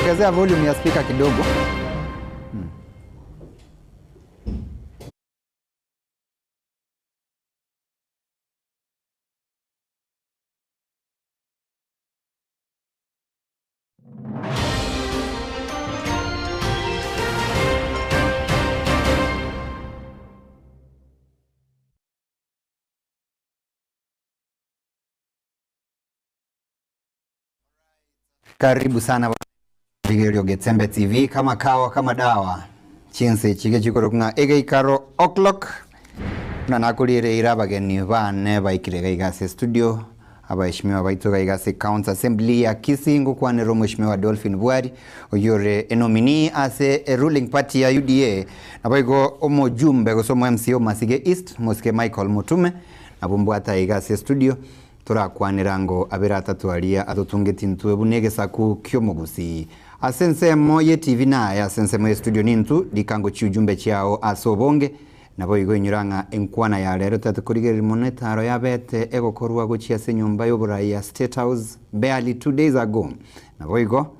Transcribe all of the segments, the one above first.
Ongezea volume ya speaker kidogo. Karibu sana rigerio Getsembe TV kama kawa kama dawa chinse chige chikoro ng'a egeikaro o'clock buna nakoriereire abageni bane baikire iga iga ase studio abaheshimiwa baito iga iga ase county assembly ya Kisii ngokwanera omweshimiwa Dolphin Bwari oyio ore enominee ase e ruling party ya UDA naboigo omojumbe gose omo MCA o Masige East Mosike Michael Mutume nabwo mbwate iga ase studio Torakwanere ango abere atato aria atotungeti intwe buna egesaku ki'omogusii. Ase ensemo ye TV naye ase ensemo ye studio nintwe, rika ngochia ujumbe chiao ase obonge. Naboigo inyora ng'a enkwana ya rero tati korigereria mono etaro yabete egokorwa gochia ase enyomba y'oborai ya State House barely 2 days ago. Naboigo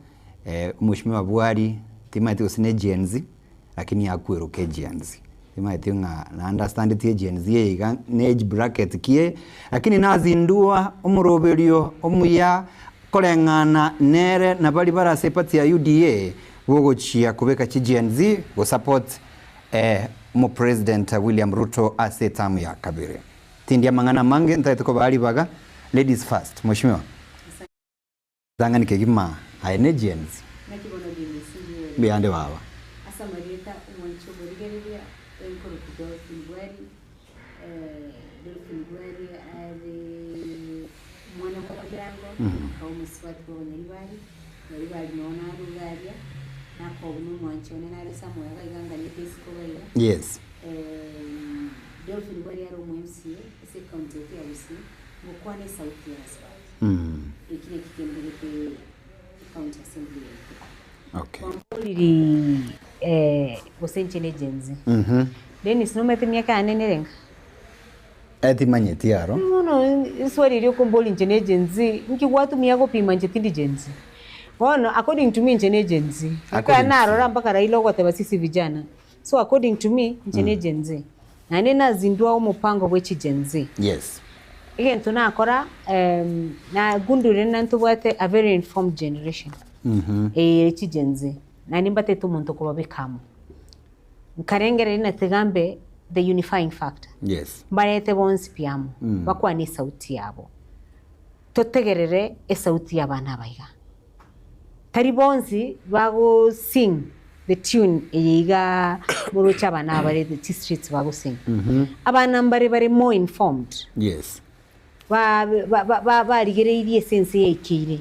Omweshimiwa Bwari timaeti gose ne Gen Z lakini akweroka eGen Z. Timanyeti ng'a na understandeti eGen Z eye iga ne age bracket ki eye, lakini nazindua omoroberio omuya koreng'ana nere na baria bare ase eparty ya UDA bogochia kobeka chiGen Z go support omopresident William Ruto ase eterm ya kabere. Tindi amang'ana amange ntagete kobaa ribaga, ladies first. Mweshimiwa. Tang'ani kegima aye ne Gen Z. Naki bono Dennis mbuya ore? Mbuya nde baba. Ase amarieta omwanchi omorigereria enkoroku Dolphin Bwari, Dolphin Bwari are omwana bwa Obirango, akaba omosubati bwa Abanyaribari, Nyaribari noo naruga aria, nakoba buna omwanchi one nare somewhere iga iga nganyete isiko iga iga. Yes. Dolphin Bwari are omo MCA ase ecounty yaito ya Gusii, ngokwana esauti ya abasubati. Eki nakio kembegete ecounty assembly yaito. Okay. Kwamboriri gose inche ne Gen Z. Dennis nomanyete emiaka yane nerenga? Timanyeti aro. Bono eswali eria okombori inche ne Gen Z, nki gwatumia gopima inche tindi Gen Z? Bono according to me inche ne Gen Z. Ekero According to narora mpaka Raila ogoteba sisi vijana. So according to me inche ne Gen Z. Naende nazindua omopango bwe chi Gen Z. Yes. Egento nakora nagundurire ng'a ntobwate a very informed generation eye ere chi Gen Z. Naende mbatete omonto okobabeka amo. Nkarengereria ng'a tiga mbe the unifying factor. Yes. Mbarete bonsi pi amo, bakwane esauti yabo. Totegerere esauti y'abana aba iga. Tari bonsi bago sing the tune eye iga moroche abana aba bare chi streets bago sing. Abana mbare bare more informed. Yes. Ba ba ba barigereirie ase ense yaikeire,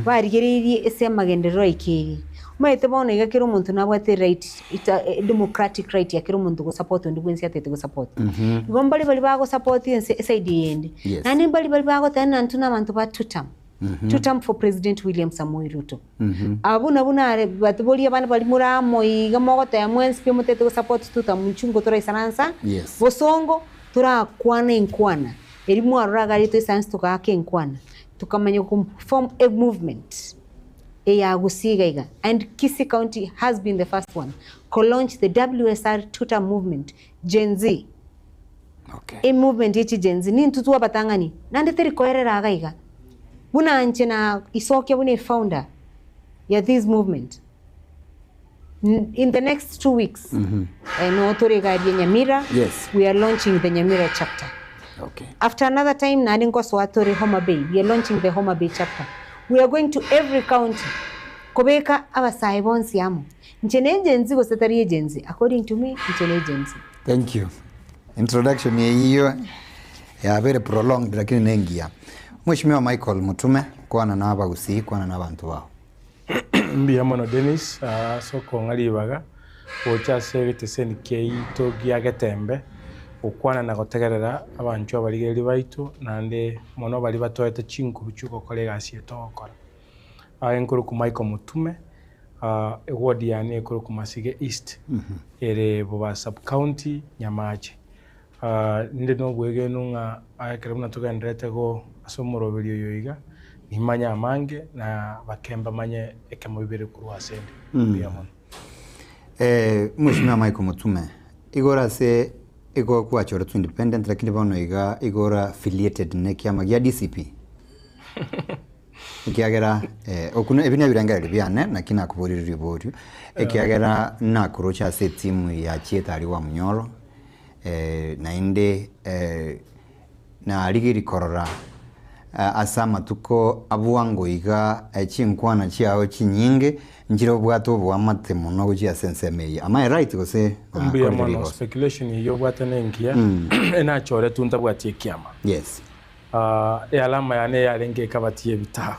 barigereirie ase amagenderero aikeire. Omanyete bono iga kera omonto nabwate right ita democratic right ya kera omonto go support onde bwensi atagete go support. Igo mbare baria bago support ense eside eyende, Yes. naende mbare baria bagoteba ng'a intwe na abanto ba two term. Two term for President William Samoei Ruto. Abwo nabwo nare batiborie abande baria more amo iga mogoteba mwensi pi motagete go support two term inchuo nigo toraisaransa Yes. bosongo torakwane enkwana eria mwarora iga aria toisaranse togaaka enkwana tokamanya go form a movement eya Gusii iga iga and Kisii county has been the first one ko launch the WSR two term movement Gen Z. Okay. Emovement ye chiGen Z nintwe twabatang'ani naende teri koerera iga iga. Buna inche na isokia buna efounder ya this movement in the next 2 weeks no tore iga aria Nyamira. Yes. We are launching the Nyamira chapter. Okay. After another time naende nkosoa tore Homa Bay, we are launching the Homa Bay chapter. We are going to every county kobeka abasae bonsi amo. Inche ne Gen Z gose tari Gen Z? According to me inche ne Gen Z. Thank you. Introduction eyio yabere prolonged lakini nengiya. Mheshimiwa Michael Mutume, kwana na abagusii, kwana na abanto bao. Mbuya mono Dennis ase okong'a ribaga gocha ase egeteseni kiaito gia Getembe gokwana na gotegerera abanchwa abarigereria baito naende mono baria batoete chinguru chi'ogokora egasi eye togokora. Aye nkorokwa Michael Mutume, eward yane ekorokwa Masige East, ere Boba Sub-county, Nyamache. Ninde na obwegenwa ng'a ekero buna togendererete go ase omoroberi oyo iga, Nimanye amange na bake mbamanye ekemo bibere korwa asende. Mbuya mono. Mweshimiwa Michael Mutume, igoro ase igo kwachoretwe independent lakini bono iga igo ore affiliated na ekiama gia DCP? Ekiagera okwo ebi nebirengererio biane naki nakoborire riborio, ekiagera nakoroche ase etimu yachiete aria Wamunyoro, naende Narigirie korora ase amatuko a bwango iga chinkwana chiao chinyinge nchire obwate oboamate mono gochia ase ensemo eyio. Am I right gose Mbuya nakorire mono, rigoso? speculation eyio obwate nengiya, enachoretwe ntabwati ekiama. Yes. Ealama yane yarenge ekabati y'ebitabu.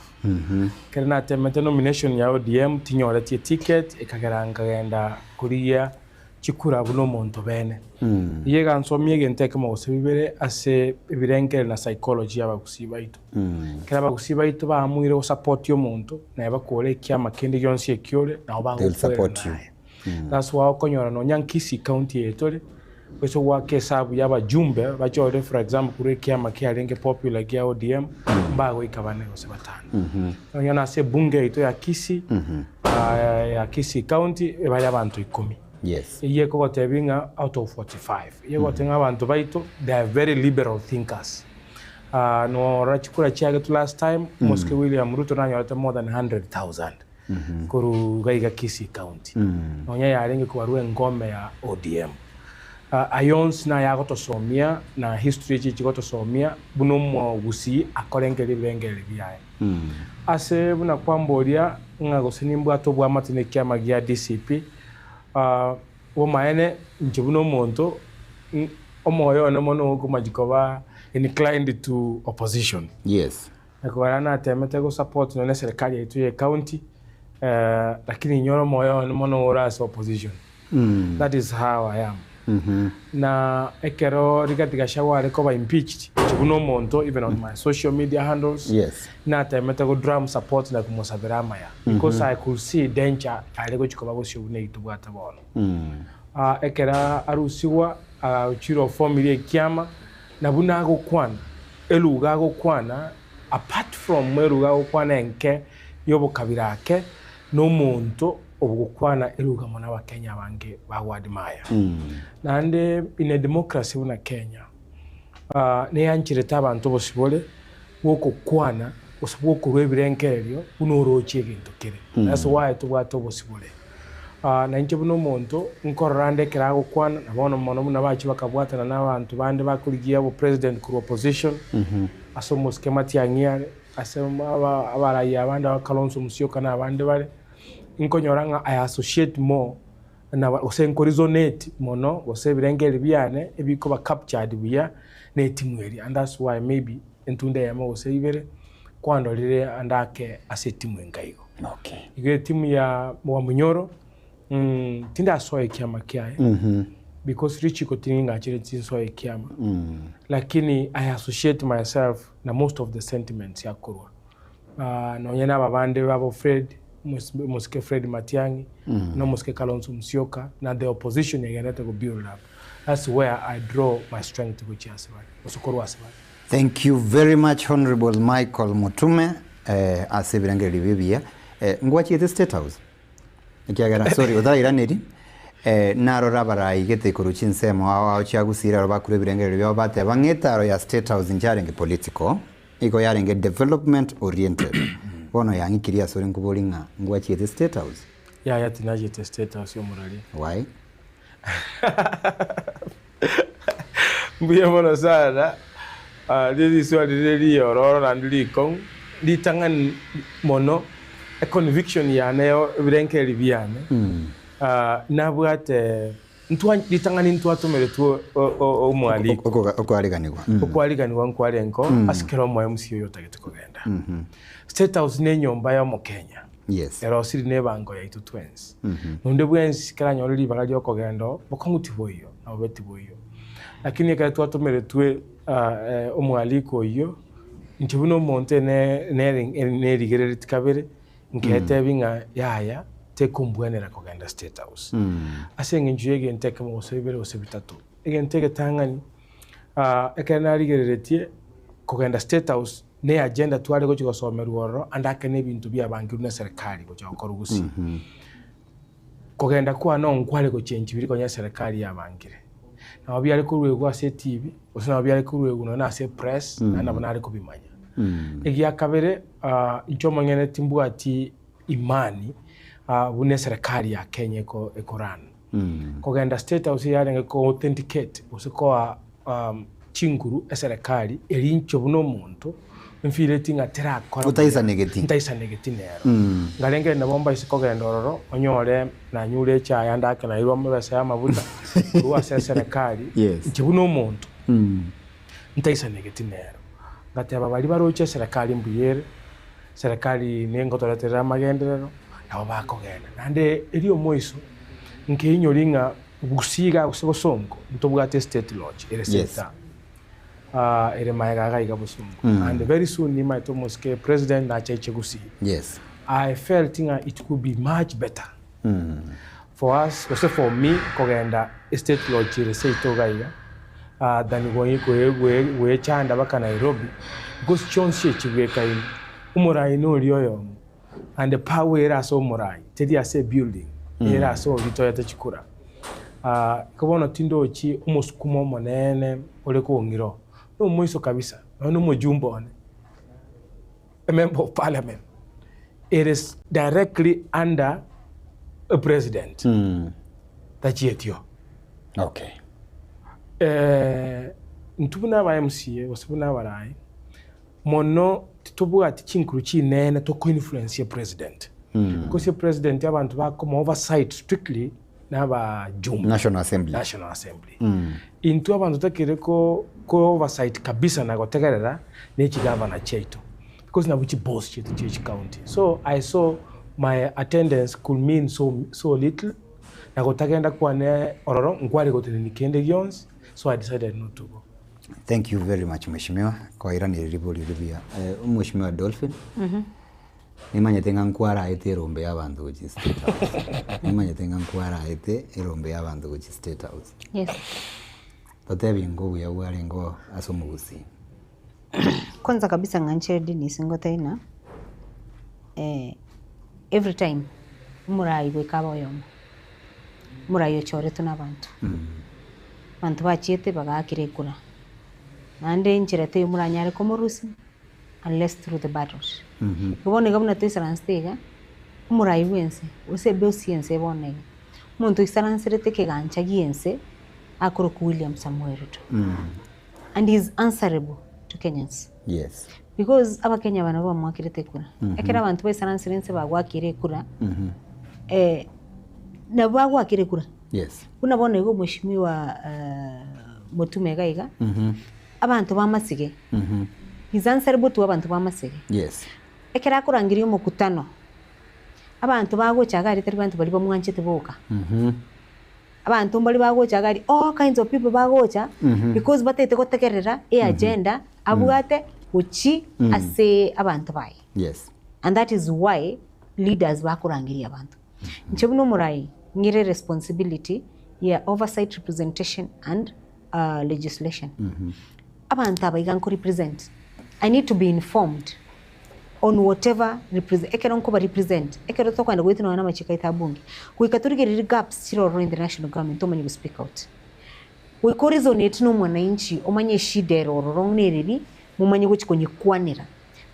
Ekero natemete nomination ya ODM tinyoreti eticket ekagera nkagenda korigia chikura buna omonto bene. Eyio egansomia egento ekemo gose bibere ase ebirengererio na psychology y'abagusii baito. Ekero abagusii baito baamuire gosapotia omonto, naye bakore ekiama kende gionsi ekio ore, nabo They'll bagokwerera support you. naye. That's why okonyora nonya Kisii county eye tore, gose goaka esabu ya abajumbe bachorire for example korwa ekiama kiarenge popular gia ODM, mbagoika bane gose batano. Nonya nase ebunge yaito ya Kisii, ya Kisii county, ebare abanto ikomi. Yes. Eyio ekogotebia ng'a out of 45. Eyio egotebia ng'a abanto baito they are very liberal thinkers. Norora chikura chiagetwe last time, omosike William Ruto nanyorete more than 100,000 korwa iga iga Kisii county. Nonya yarenge kobarwa engome ya ODM. Ayio onsi nayagotosomia na history echi chigotosomia buna omogusii akorengereria ebirengererio biaye. Ase buna kwamboria ng'a gose nimbwate oboamate na ekiama gia DCP, obomaene inche buna omonto, omoyo one mono okomanya koba inclined to opposition. Yes. Ekogera natemete go support nonya eserekari yaito ya ecounty, lakini inyore omoyo one mono ore ase opposition. That is how I am. Na ekero Rigathi Gachagua are koba impeached, inche buna omonto even on my social media handles, Yes. natemete go drum support na komosabera amaya because I could see danger are gochia koba bosio buna eyio tobwate bono. Ekero arusigwa, ochire oformirie ekiama, na buna agokwana, eluga agokwana, apart from eluga agokwana enke yobokabira ake, nomonto ogokwana eluga mono abakenya abange bago admire. Naende in a democracy buna Kenya, neyancherete abanto obosibore bw'ogokwana gose bw'okorua ebirengererio buna oroche egento kere. That's why tobwate obosibore. Na inche buna omonto, nkorora ande ekero agokwana, na bono mono buna bachia bakabwatana na abanto bande bakorigia obopresident korwa opposition, ase omosike Matiang'i are, ase abarayia abande aba Kalonzo Musyoka na abande bare, nkonyora ng'a I associate more na gose nkoresonate mono gose ebirengererio biane ebikoba captured buya na etimu eria and that's why maybe entunda eyemo gose ibere kwandorire ande ake ase etimu enka igo. Okay. Igo etimu ya Wamunyoro tindasoa ekiama kiaye because richiko ting'achire tinsoe ekiama lakini I associate myself na most of the sentiments yakorwa Nonya naba bande babo Fred, omosike Fred Matiang'i, na omosike Kalonzo Musyoka, na the opposition egenderete go build up. That's where I draw my strength gochia ase bare, gose korwa ase bare. Thank you very much Honourable Michael Mutume ase ebirengererio ebi ebiya. Ngwachiete State House? Ekiagera sorry otarairaneria, narora abarai gete korwa chinsemo ao ao chia Gusii rero bakure ebirengererio biabo bateba ng'a etaro ya State House ncharenge political, Igo yarenge development oriented. Bono yang'ikirie asore nkobori ng'a ngwachiete State House? Yaya tinachiete State House omorari. Why? Mbuya mono sana, riswali rire riyororo naende rikong'u, ritang'ani mono econviction yane ebirengererio biane, nabwate Ntwa ritang'ani ntwatomeretwe omwariko. Okoariganigwa. Okoariganigwa nkwarengeo ase kera omo MC oyo otagete kogenda. State House ne enyomba ya omokenya. Yes. Erosiri ne ebango yaito twensi. Nonde bwensi kera anyore ribaga ria okogenda oo, bokong'u tiboiyo na bobe tiboiyo. Lakini ekero twatomeretwe omwariko oyio, inche buna omonto ene nerigerereti kabere, Nketebi ng'a yaya, tekombwenera kogenda State House. Ase eng'encho y'egento ekemo gose bibere gose bitato. Egento egetang'ani, ekero narigereretie kogenda State House, Ne agenda tware gochia gosomerwa ororo ande ake na ebinto biabangirwe na eserekari gocha gokorwa gusii. Kogenda kwane oo nkware gochenchi biria konya eserekari yabangire. Nabo biare koruegwa ase etibi, gose nabo biare koruegwa nonye na ase epress, naende nabo nare kobimanya. Egia kabere, inche omonyene timbwati imani buna eserekari ya Kenya eko ekorun. Kogenda State House yarenge ko authenticate gose koa chinguru eserekari eri inche buna omonto nfeeleti ng'a terakora buya, Otaisanegeti. ntaisanegeti nero. Nkarenge nabo mbaise kogenda ororo onyore nanyure echae ande ake nairwe amabesa ya amabuta korwa ase eserekari, Yes. inche buna omonto ntaisanegeti nero. Ngateba baria baroche eserekari mbuya ere, Serikali nengotoreterere amagenderero, nabo bakogenda. Naende erio omoiso, nkeinyori ng'a Gusii iga gose Bosongo ntobwate estate lodge ere Yes. center ere maega iga iga Bosongo. And very soon nimaete omosike president nache aiche Gusii. Yes. I felt ng'a it could be much better for us gose for me kogenda estate lodge ere seito iga iga than goechanda mpaka Nairobi because chionsi echi bwekaine. Omorai noria oyomo and power ere ase omorai teri ase ebuilding ere ase oria toete chikura. Igo bono tindochi omosukumo omonene ore kong'ira oo, nomoiso kabisa nonya na omojumbe one, a member of parliament it is directly under a president tachieti oo. Okay. Intwe buna aba MCA gose buna abarai, mono titobwati chinkuru chinene toko influence president. Because epresident abanto bakoma oversight strictly na abajumbe. National Assembly. National Assembly. Intwe abanto totakeire ko ko oversight kabisa na gotegerera ne chigavana chiaito. Because nabwo chiboss chiaito chie chicounty. So I saw my attendance could mean so so little na gotagenda kwane ororo nkware gotenenia kende gionsi so I decided not to go. Thank you very much mheshimiwa kwairaneria ribori ribuya. Mheshimiwa Dolphin, nimanyete ng'a nkwaraete erombe ya abanto gochia State House. Nimanyete ng'a nkwaraete erombe ya abanto gochia State House. Yes. Totebi ng'a obuya bwarenge oo ase omogusii. Kwanza kabisa ng'anche Dennis ngotebi ng'a every time omorai goika abe oyomo. Omorai ochoretwe na abanto. Abanto bachiete bagaakera ekura, naende enchera teiyo moranyare komorusia unless through the ballot. Igo bono iga buna toisaransete iga, omorai bwa ense gose ebosi ya ense bono iga, omonto oisaranserete ekegancha gia ense akorokwa William Samoei Ruto and he is answerable to Kenyans. Yes. Because abakenya aba nabo bamoakerete ekura. Ekero abanto baisaransire ense bagwakire ekura, nabo bagwakire ekura. Yes. Buna bono iga omweshimiwa Mutume iga iga, abanto ba Masige, he's answerable to abanto ba Masige. Yes. Ekero akorangeria omokutano, abanto bagocha iga aria tari banto baria bamwanchete boka. Abanto mbaria bagocha iga aria, all kinds of people bagocha, because batagete gotegerera eagenda abwate gochia ase abanto baye. Yes. And that is why leaders bakorangeria abanto. Inche buna omorai ng'ire responsibility ya oversight, representation and legislation. Abanto aba iga nko represent, I need to be informed on whatever represent ekero nkoba represent, ekero tokogenda goetwa nonya na amachiko aito a bunge, goika torigererie gaps chire ororo in the national government tomanye go speak out. Goika o resonate na omwananchi omanye eshida ere ororo ng'a nereri, momanye gochi konyekwanera.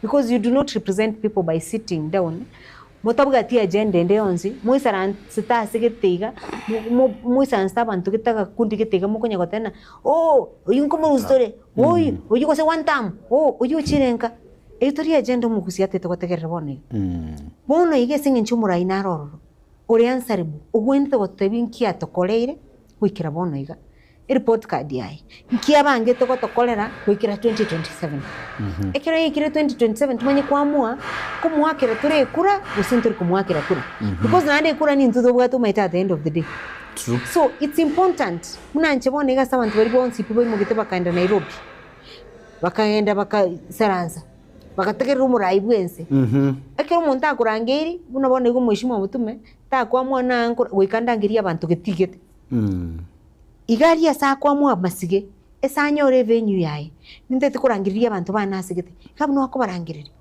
Because you do not represent people by sitting down, motabwati agenda ende yonsi, moisaransete ase gete iga, moisaransete abanto gete agakundi gete iga mokonya goteba ng'a ooh oyio nkomorusia tore, oyio, oyio gose one term, ooh oyio ochire nka. Eyio tori agenda omogusia atete gotegerera bono iga. Bono iga ase eng'encho omorai naro ororo, ore answerable, ogwenerete gotebia nki atokoreire goikera bono iga. Ereport card yaye, nki abangete gotokorera goikera 2027. Ekero yaikire 2027 tomanye koamua komoakera tore ekura gose ntori komoakera kura. Because naende ekura nintwe tobwate omanyete at the end of the day. True. So it's important buna inche bono iga ase abanto baria bonsi pi baimogete bakaenda Nairobi, bakagenda bakaisaransa, bagategerera omorai bwa ense. Ekero omonto akorangeiri, buna bono iga omweshimiwa Mutume, takoamua ng'a goika ndangerie abanto getigete. Iga aria ase akoamua amasige. Ase anyore evenue yaye, nintagete korangereria abanto bane ase gete, iga buna okobarangereria.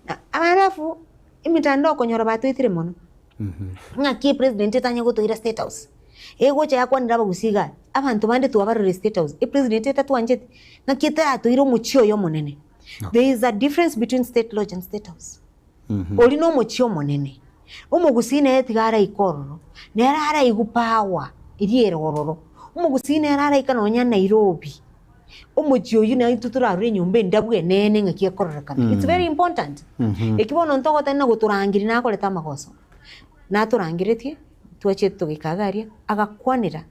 Na alafu emitandao okonyora batoetire mono, ng'aki epresident etanya gotoira state house, egocha yakwanera abagusii igaa, abanto bande twabarorire state house, epresident etatwancheti, ng'aki etaratoire omochie oye omonene. There is a difference between state lodge and state house. Oria na omochie omonene, omogusii nere tiga araike ororo, nere araigwe power eria ere ororo. Omogusii nere araika nonya Nairobi, omochie oyio naintwe torarore enyomba endabu enene ng'aki ekororekana. It's very important. Eki bono ntogoteba na gotorangeria nakorete amagoso, natorangeretie, twachiete togaika iga aria, agakwanera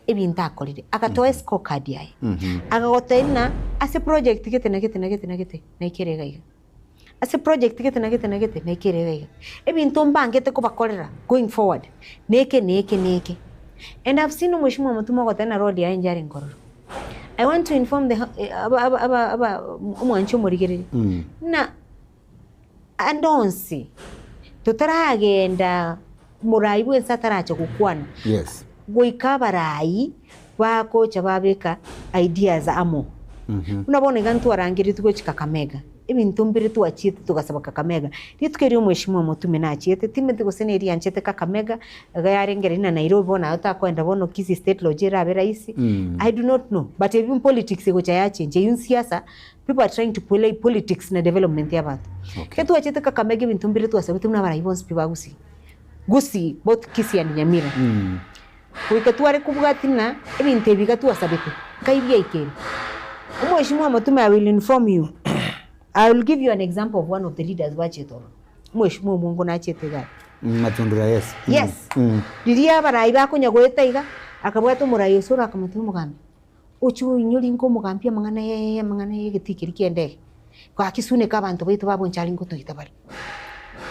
ebinto akorire, agatoa escorecard yaye, agagotebia ng'a ase project gete na gete na gete na gete, naikere iga iga. Ase project gete na gete na gete na eke ere iga iga. Ebinto mbangete kobakorera going forward na eke na eke na eke. And I've seen omweshimiwa Mutuma ogoteba na road yaye inche are nkorora. I want to inform the aba aba aba aba omwanchi omorigereria ng'a ande onsi totaragenda morai bwensi ataracha gokwana, Yes. goika abarai bagocha babeka ideas amo. Buna bono iga ntwarangeretie gochia Kakamega, ebinto mbire twachiete togasaba Kakamega, rituko erio omweshimiwa Omotume nachiete, timanyeti gose neri anchete Kakamega, iga yarenge riria na Nairobi bono aye otakoenda bono Kisii State Lodge erabe rahisi, I do not know, but ebio politics egocha yachencha, eyio nsiasa, people are trying to play politics na development ya abanto. Okay. Ekero twachete Kakamega ebinto mbire twasabete buna abarai bonsi pi ba Gusii, Gusii both Kisii and Nyamira. Goika tware kobwatia ng'a ebinto ebi iga twasabete, nkai biaikire. Omweshimiwa Omotume I will inform you, I will give you an example of one of the leaders bachete ororo. Omweshimiwa Omongo nachete iga aria. Matundura yes. Yes. Riria abarai bakonya goeta iga, akabwata omorai Osoro akamotebia omogambi, oche oinyore inka omogambi amang'ana ya amang'ana ya egetii keria kia endege, gaki suneka abanto baito baboncha aria ngotoita bare.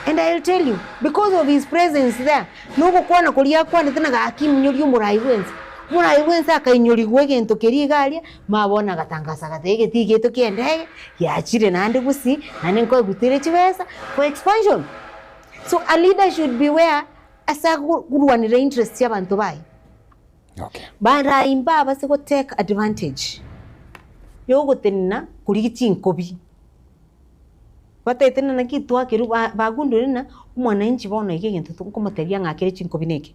And I will tell you, because of his presence there, na ogokwana koria akwanete na gaki iminyoria omorai bwensi, omorai bwensi akainyorigwa egento keria iga aria, ma bono agatangasa agateba egetii giaito kia endege, giachire naende gusii, naende nkoegutere chibesa for expansion. So a leader should be where ase akorwanera interest chia abanto baye. Okay. Barai mbabase go take advantage ya ogotenena korigia chinkobi. Bataete ng'a naki twakerwa ba bagundure ng'a omwananchi bono iga egento tokomotebia ng'a akere chinkobi neke.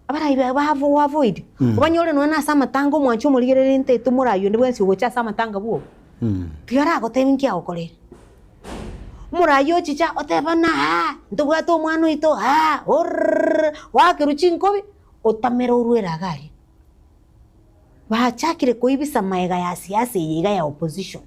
Abarai ba bavo avoid, obanyore nonya na ase amatanga omwanchi omorigereria ntaete omorai onde bwensi ogocha ase amatanga bwogo, tiga aragotebi nki agokorere. Omorai ochicha oteba ng'a aa ntobwate omwana oito aa orrrr oakerwe chinkobi, otamere orwere iga aria. Bachakire koibisa magega ya siasa eye iga ya opposition.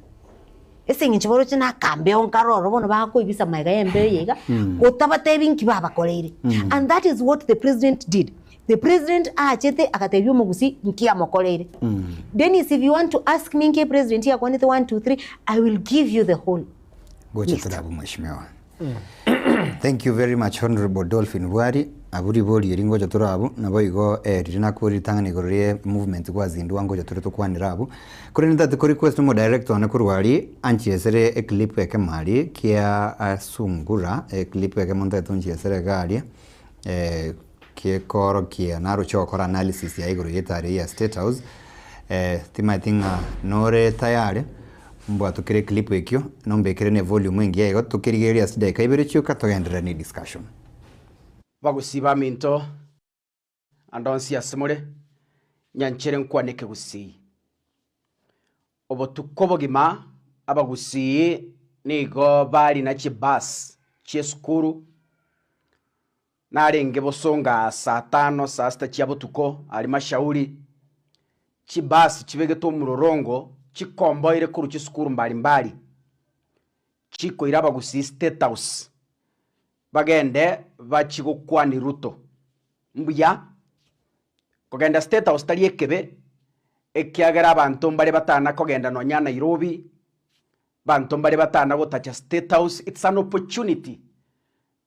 Ase eng'encho baroche na akambeo nkare ororo bono bakoibisa magega ya embeo eye iga, otabatebi nki babakoreire. And that is what the president did. The president aachete agatebia omogusii nki amokoreire. Dennis if you want to ask me nki epresident yakwanete one two three, I will give you the whole Gocha list. tore abwo mheshimiwa. Thank you very much Honorable Dolphin Bwari, abwo ribori eri ngocha tore abwo, naboigo eh riria nakorire ritang'ani igoro rie movement gwazindua ngocha tore tokwanere abwo. Korende ntagete ko request omo director one korwa aria anchiesere eclip ekemo aria kia sungura, eclip ekemo ntagete onchiesere iga aria gekoorokia naroche gokora analysis yaye igoro y'etari eye ya State House, timaeti ng'a nore tayari mbwatokere eclip ekio, nombekere na evolume engiya igo tokerigereria ase chidakika ibere chioka togenderere ne ediscussion. Bagusii baminto, ande onsi ase more, nyanchere nkwane ekegusii. Obotuko obogima abagusii nigo barina chibus chi'esukuru, Narenge bosonga saa tano, saa sita chia botuko aria Mashauri, chibasi chibegete omorongo chikomboire korwa chisukuru mbari mbari, chikoira abagusii State House, bagende bachie gokwania Ruto. Mbuya, kogenda State House tari ekebe, ekiagera abanto mbare batana kogenda nonya Nairobi, abanto mbare batana gotacha State House, it's an opportunity.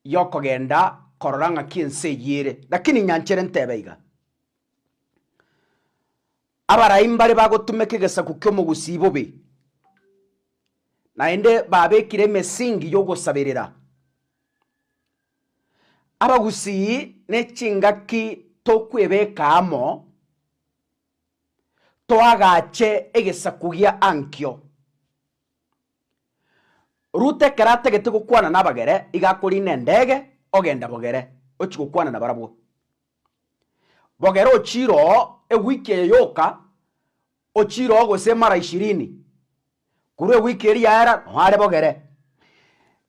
y'okogenda korora ng'aki ense eyio ere. Lakini nyanchere ntebe iga, Abarai mbare bagotumeka egesaku ki'omogusii bobe, naende babekire emesingi y'ogosaberera. Abagusii ne chingaki tokwebeka amo. Toagache egesaku gia ankio. Ruto ekero atagete gokwana nabagere iga akorina endege ogenda bogere ochia gokwana nabarabwo. Bogere ochiire oo ewiki eye yoka, ochiire oo gose mara ishirini, korwa ewiki eria yaera noo are bogere.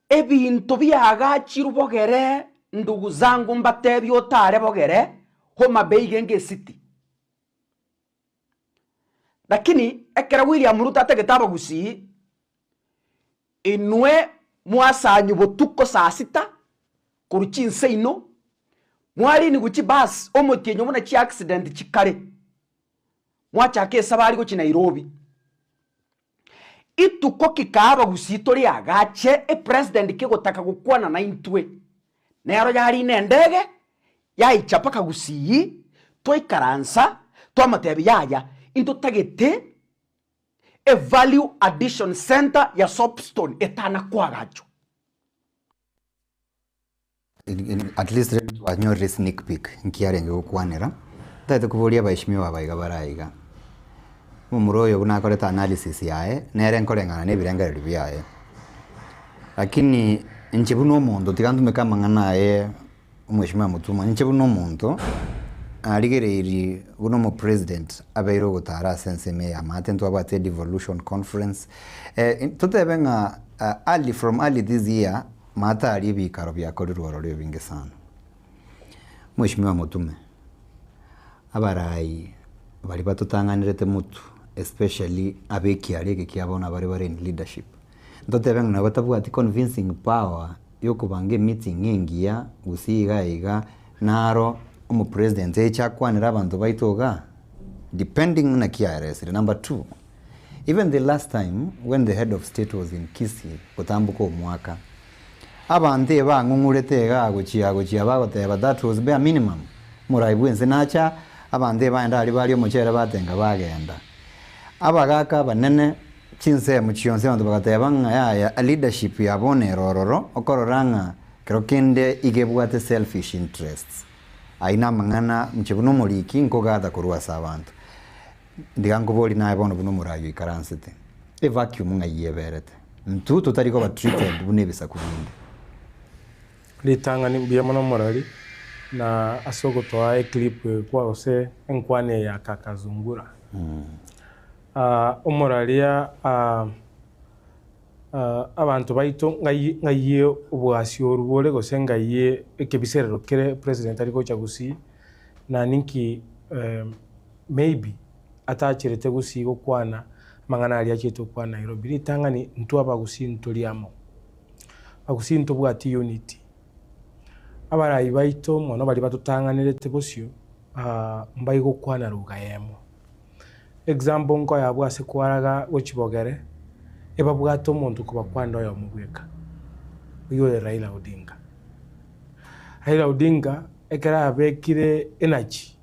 Ebinto biagachirwe bogere ndugu zangu mbatebie otare bogere, Homa Bay genge ecity. Lakini ekero William Ruto atagete abagusii, inwe mwasanywa botuko saa sita korwa chinse ino, mwarinigwa chibus omotienyi buna chiaccident chikare, mwachaka esabari gochia Nairobi. Ituko ki kaa abagusii tore agache epresident kegotaka gokwana naintwe, nero yarina endege yaicha mpaka gusii, twaikaransa twamotebia yaya intotagete e value addition centre ya soapstone etana koagachwa. At least rende twanyorire sneak peek nki arenge gokwanera, ntagete koboria abaheshimiwa aba iga bare aiga, omomura oyo buna akorete analysis yaye, nere nkoreng'ana na ebirengererio biaye, lakini inche buna omonto tiga ntumeke amang'ana aye omheshimiwa Mutuma, inche buna omonto, narigereirie buna omopresident abeire ogotara ase ensemo eye ya amaate, ntwabwate devolution conference, totebe ng'a early from early this year. Maate aria ebikaro biakorirwe ororo ebinge sana. Mweshimiwa Mutume, abarai baria batotang'anerete motwe especially abe ekiaria eke kia bono abare bare in leadership, ntotebe ng'a nabo batabwati convincing power yokobanga emeeting engiya gose iga iga naro omopresident eche akwanere abanto baito igaa? Depending naki aeresire. Number two. Even the last time when the head of state was in Kisii gotamboka omwaka, abanto ebang'ung'urete igaa gochia gochia bagoteba that was bare minimum, omorai bwense nacha, abanto ebaenda aria baria omochere batenga bagenda. Abagaka abanene chinsemo chionsi abanto bagateba ng'a yaya leadership ya bono ere ororo, okorora ng'a kero kende iga ebwate selfish interests. Ayio namang'ana inche buna omoriki nkogatha korwa ase abanto. Ndiga nkoborie naye bono buna omoraai oikaransete, evacuum ng'ai eberete? Intwe totari koba treated buna ebisaku binde. Ritang'ani mbuya mono omorori na ase ogotoa eclip eye kwa gose enkwana eye ya kaka Zungura. Omoraria abanto baito ng'ai ng'ai obwasi oru bore gose ng'ai ekebiserero kere president ari gocha gusii na ninki maybe atacherete gusii gokwana amang'ana aria achete gokwana Nairobi. Ritang'ani intwe abagusii ntori amo, abagusii ntobwati unity, abarai baito mono baria batotang'anerete bosio mbai gokwana lugha eyemo. Example nkoyabwo ase kwaraga gochia bogere, ebabwate omonto okobakwanera oyomo bweka, oyio ore Raila Odinga. Raila Odinga ekero abekire energy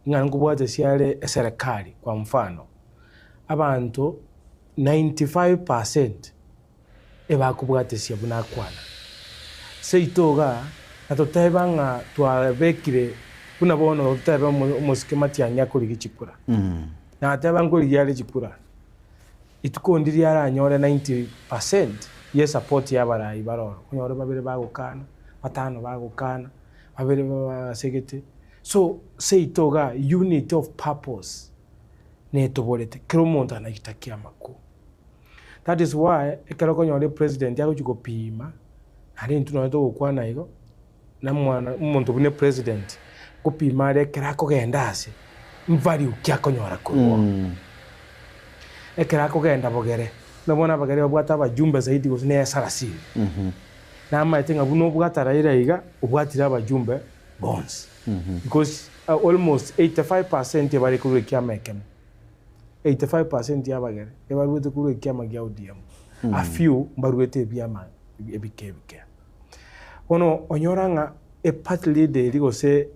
ng'a nkobwatesia are eserekari kwa mfano, abanto 95 percent ebakobwatesia buna akwana. Seito igaa natoteba ng'a twabekire buna bono totebe omosike Matiang'i akorigia chikura, nateba nkorigia are chikura, rituko ndiria aranyore 90 percent ye support ya abarai bare ororo, onyore babere bagokana, batano bagokana, babere basegete. So seito igaa unity of purpose netoborete, kera omonto anagitakia amakuru. That is why ekero okonyora epresident agochia gopima, naende intwe nonye togokwana igo, na omwana omonto buna epresident, ngopima are ekero akogenda ase, value ki akonyora korwa oo. Ekero akogenda bogere, buna bono abagere babwate abajumbe zaidi gose na esarasini, namaete ng'a buna obwate Raila iga, obwatire abajumbe bonsi, because almost 85 percent ebare korwa ekiama ekemo. 85% y'abagere ebaruete korwa ekiama gia ODM, a few mbaruete ebiama ebike ebike. Bono onyora ng'a eparty leader eria gose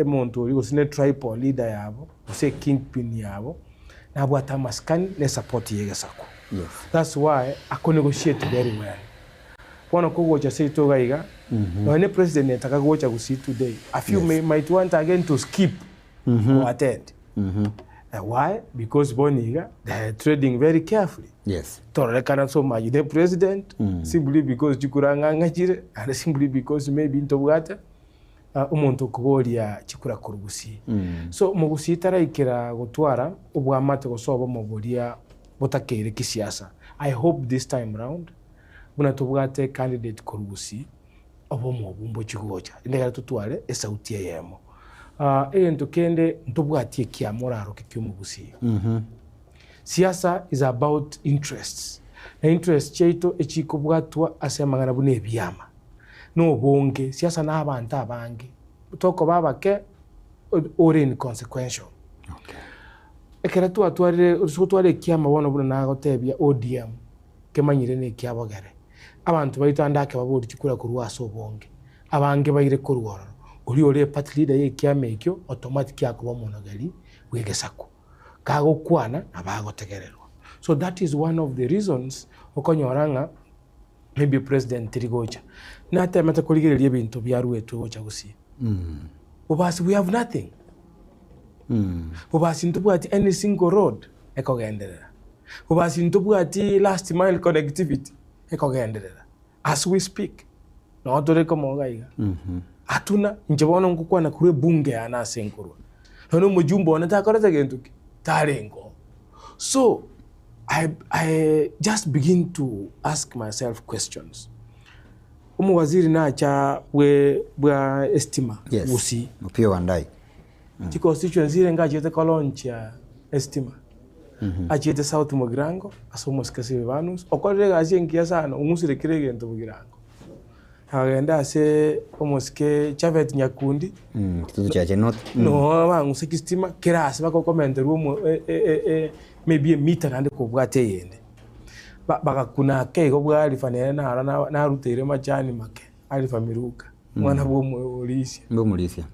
omonto oria gose ne tribal leader yabo gose ekingpin yabo nabwate amasikani na esupport ya egesaku. That's why ako negotiate very well. Bono kogocha seito iga iga, nonya ne president etaka gocha gusii today, a few may might want again to skip ko attend. Why? Because bono iga they are treading very carefully. Yes. Tororekana so much the president simply because chikura ng'ang'a chire naende simply because maybe ntobwate omonto okoboria chikura korwa gusii. So mogusii taraikera gotwara obwamate gose obomo boria botakeire kisiasa. I hope this time round buna tobwate candidate korwa gusii obomo obwo mbochie gocha rende ekero totware esauti eyemo. Egento kende ntobwati ekiama oraroke kia omogusii. Siasa is about interests, na interests chiaito echikobwatwa ase amang'ana buna ebiama, na obonge, siasa na abanto abange, tokoba abake ore inconsequential. Ekero twatwarire ase gotwara ekiama bono buna nagotebia ODM, kemanyire na ekiabogere, abanto baito ande ake baborie chikura korwa ase obonge, abange baire korwa ororo, oria ore eparty leader ya ekiama ekio automatic akoba omonogeri bwa egesaku. Kagokwana nabo agotegererwa. So that is one of the reasons okonyora ng'a maybe president tiri gocha. Natemete korigereria ebinto biaruetwe gocha gusii. Bobasi we have nothing. Bobasi ntobwati any single road ekogenderera. Bobasi ntobwati last mile connectivity ekogenderera. As we speak, noo tore komoga iga. Hatuna, inche bono ngokwana korwa ebunge yane ase nkorwa. Nonya omojumbe one takorete gento ki? Tarenge oo. So, I, I just begin to ask myself questions. Omowaziri nacha bwe bwa estima Yes. Gusii. Opiyo Wandayi. Chiconstituency ere ngachiete kolaunchia estima. Achiete South Mugirango ase omosike Silvanus, okorire egasi engiya sana, ong'usire kera egento Mugirango. Akagenda ase omosike Japhet Nyakundi, Kitutu Chache North. noo bang'usa chistima kera ase bagokomenterwa omo maybe emita naende kobwata eyende. Bagakuna ake igo bwa Alifa nere naro naruteire machani make, Alifa Miruka, omwana bwa omorisia. Bwa omorisia.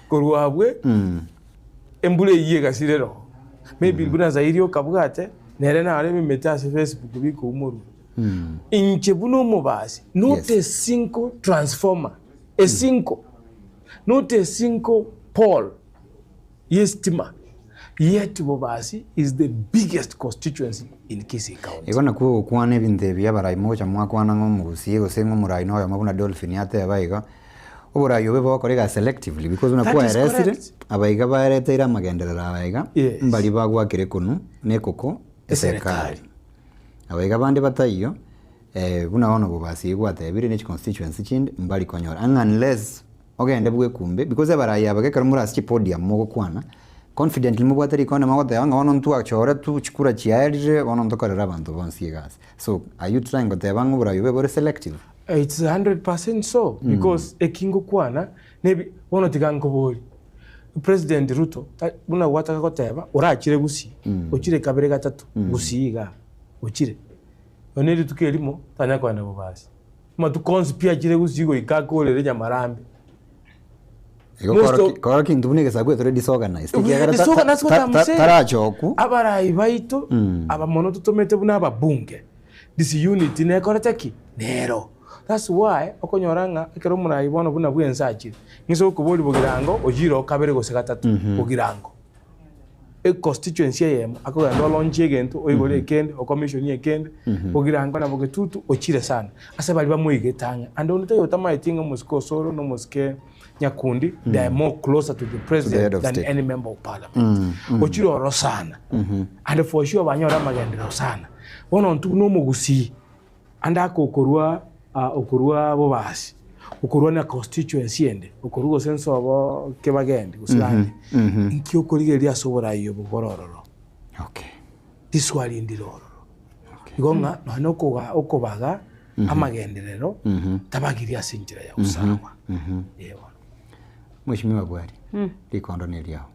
Korwa abwe, embura eyio egasira eroho. Maybe buna Zairi okabwate, nere naro ememete ase Facebook bikoumorwa. Inche buna omobasi, not a single transformer, a single, not a single pole y'estima, yet Bobasi is the biggest constituency in Kisii County. Igo nakwo ogokwana ebinto ebi abarai mogocha mwakwana ng'a omogusii gose ng'a omorai noyomo buna Dolphin ateba iga, Oborai obe bogokora iga selectively because buna That is kwaeresire, correct. abaiga baereteire amagenderero aya iga, Yes. mbari bagwakire ekonu na ekoko eserekari. Eserekari. Abaiga bande bataiyo, buna bono bobasi gwatebire ne chiconstituency chinde mbari konyora ang'e unless ogende bwekumbe because abarai aba ekero more ase chipodium mogokwana, confidently mobwate rikonde mogoteba ng'a bono ntwachoretwe chikura chiaerire bono ntokorere abanto bonsi egasi. So are you trying goteba ng'a oborai obe bore selective? It's 100% so because eki ngokwana nebi bono tiga nkoborie President Ruto buna gwataka goteba orachire gusii ochire kabere gatato gusii igaa ochire nonye rituko erimo tanya kogenda bobasi amatuko onsi pi achire gusii goika akorere nyamarambe. Igo Most koroki of- koroki intwe buna egesaku tore disorganized We are ekiagera ta- ta- disorganized, what ta- I'm ta- saying. tarachoku Abarai baito aba mono totomete buna ababunge disunity nekorete ki? Nero. That's why okonyora ng'a ekero omorai bono buna bwense achire, ng'ise okoboria bogirango oyire oo kabere gose gatato bogirango. Econstituency eyemo akogenda olaunchie egento oigore ekende okomissionie ekende bogirango na bogetutu ochire sana ase baria bamoigete ang'e. And onde taiyo otamaeti ng'a omosike Osoro na omosike Nyakundi they are more closer to the To the head president of than state. any member of parliament. Ochire ororo sana and for sure banyore amagenderero sana. Bono intwe buna omogusii ande ake okorwa okorwa bobasi, okorwa na constituency ende, okorwa gose nsobo kebagendi gose bande, inki okorigereria ase oborai obo bore ororo? Okay. Riswali ndire ororo. Igo ng'a nonya na okoga okobaga amagenderero tabagiri ase enchera ya usawa. Ee bono. Mweshimiwa Bwari, rikondo neriao.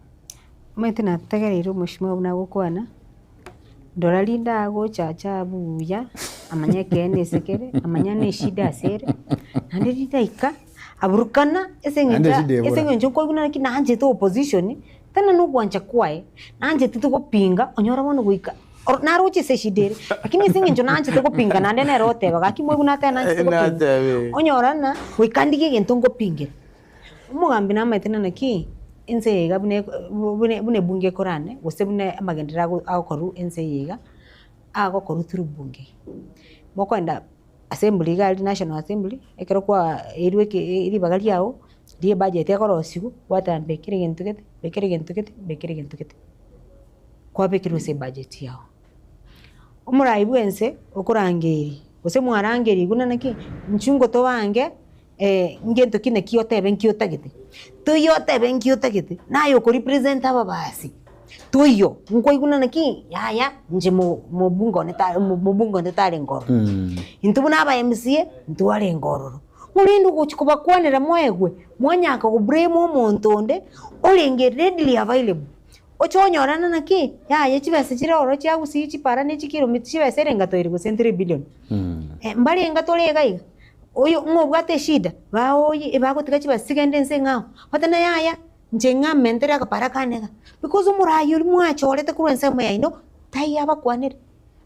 Omanyete nategereire omweshimiwa buna agokwana, ndora rinde agochacha buya, amanye ekeene ase kere, amanye ne eshida ase ere, naende ridaika aburukana ase Naende eng'encho eshida ebora. ase eng'encho nkoigwa naki naanchete opposition, tena na ogwancha kwaye, naanchete togopinga onyore bono goika oro naroche ase eshida ere, lakini ase eng'encho naanchete gopinga naende nere oteba gaki moigwe nateba naanchete gopinga, Natebe. onyora ng'a goika ndigie egento ngopingera. Omogambi namaete ng'a naki. ense eye iga buna buna buna ebunge ekorane, gose buna amagenderero ago agokorwa ense eye iga, agokorwa through bunge. Mokoenda assembly iga aria national assembly, ekero kwaeirwe eke ribaga riago, ria ebudget ekorosiwa, gwateba mbekere egento gete, mbekere egento gete, mbekere egento gete. Kwabekerwa ase ebudget yago. Omorai bwense okorangeria, gose mwarangerigwe na naki, inchuo ngotobange ngento ki naki otebe nki otagete, toiyo otebe nki otagete, naye oko represent ababasi, toiyo, nkwaigwa na naki yaya inche mo mobunge one ta mobunge onde tarenge ororo. Intwe buna aba MCA, ntwarenge ororo. Korende ogochia kobakwanera moegwe, mwanyaka go blame omonto onde, orenge readily available. Oche onyorane naki, yaya chibesa chire ororo chia gusii chipara ne chikilomita chibesa ere engato ere gose 3 billion. Mbare engato ore iga iga, oyo ng'a obwate eshida, baoye ebagotiga chibesa chigende ense eng'ao, bateba yaya inche ng'a mentere agapara kane iga, because omorai oria mwachorete korwa ensemo yaino, taiyo abakwanere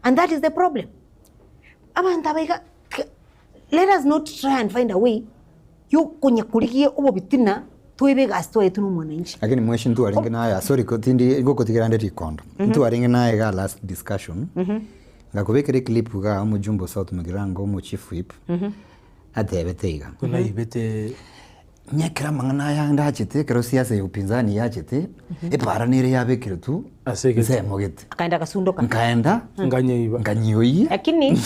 and that is the problem. Abanto aba iga, let us not try and find a way. Yokonya korigia obobitina toebe egasi twaetwe nomwananchi. Lakini mweshi ntwarenge naye sorry ko tindi ngogotigera nde rikondo. Ntwarenge naye iga last discussion ngakobekera eclip iga omojumbe o South Mugirango omo chief whip atebete iga. Naibete Onye ekero amang'ana aya ndachete ekero siasa ya upinzani yachete epara nere yabekire tu Ase egete. nsemo gete. Akaenda agasundoka. Nkaenda Nganyoiba. nkanyoiyia. Lakini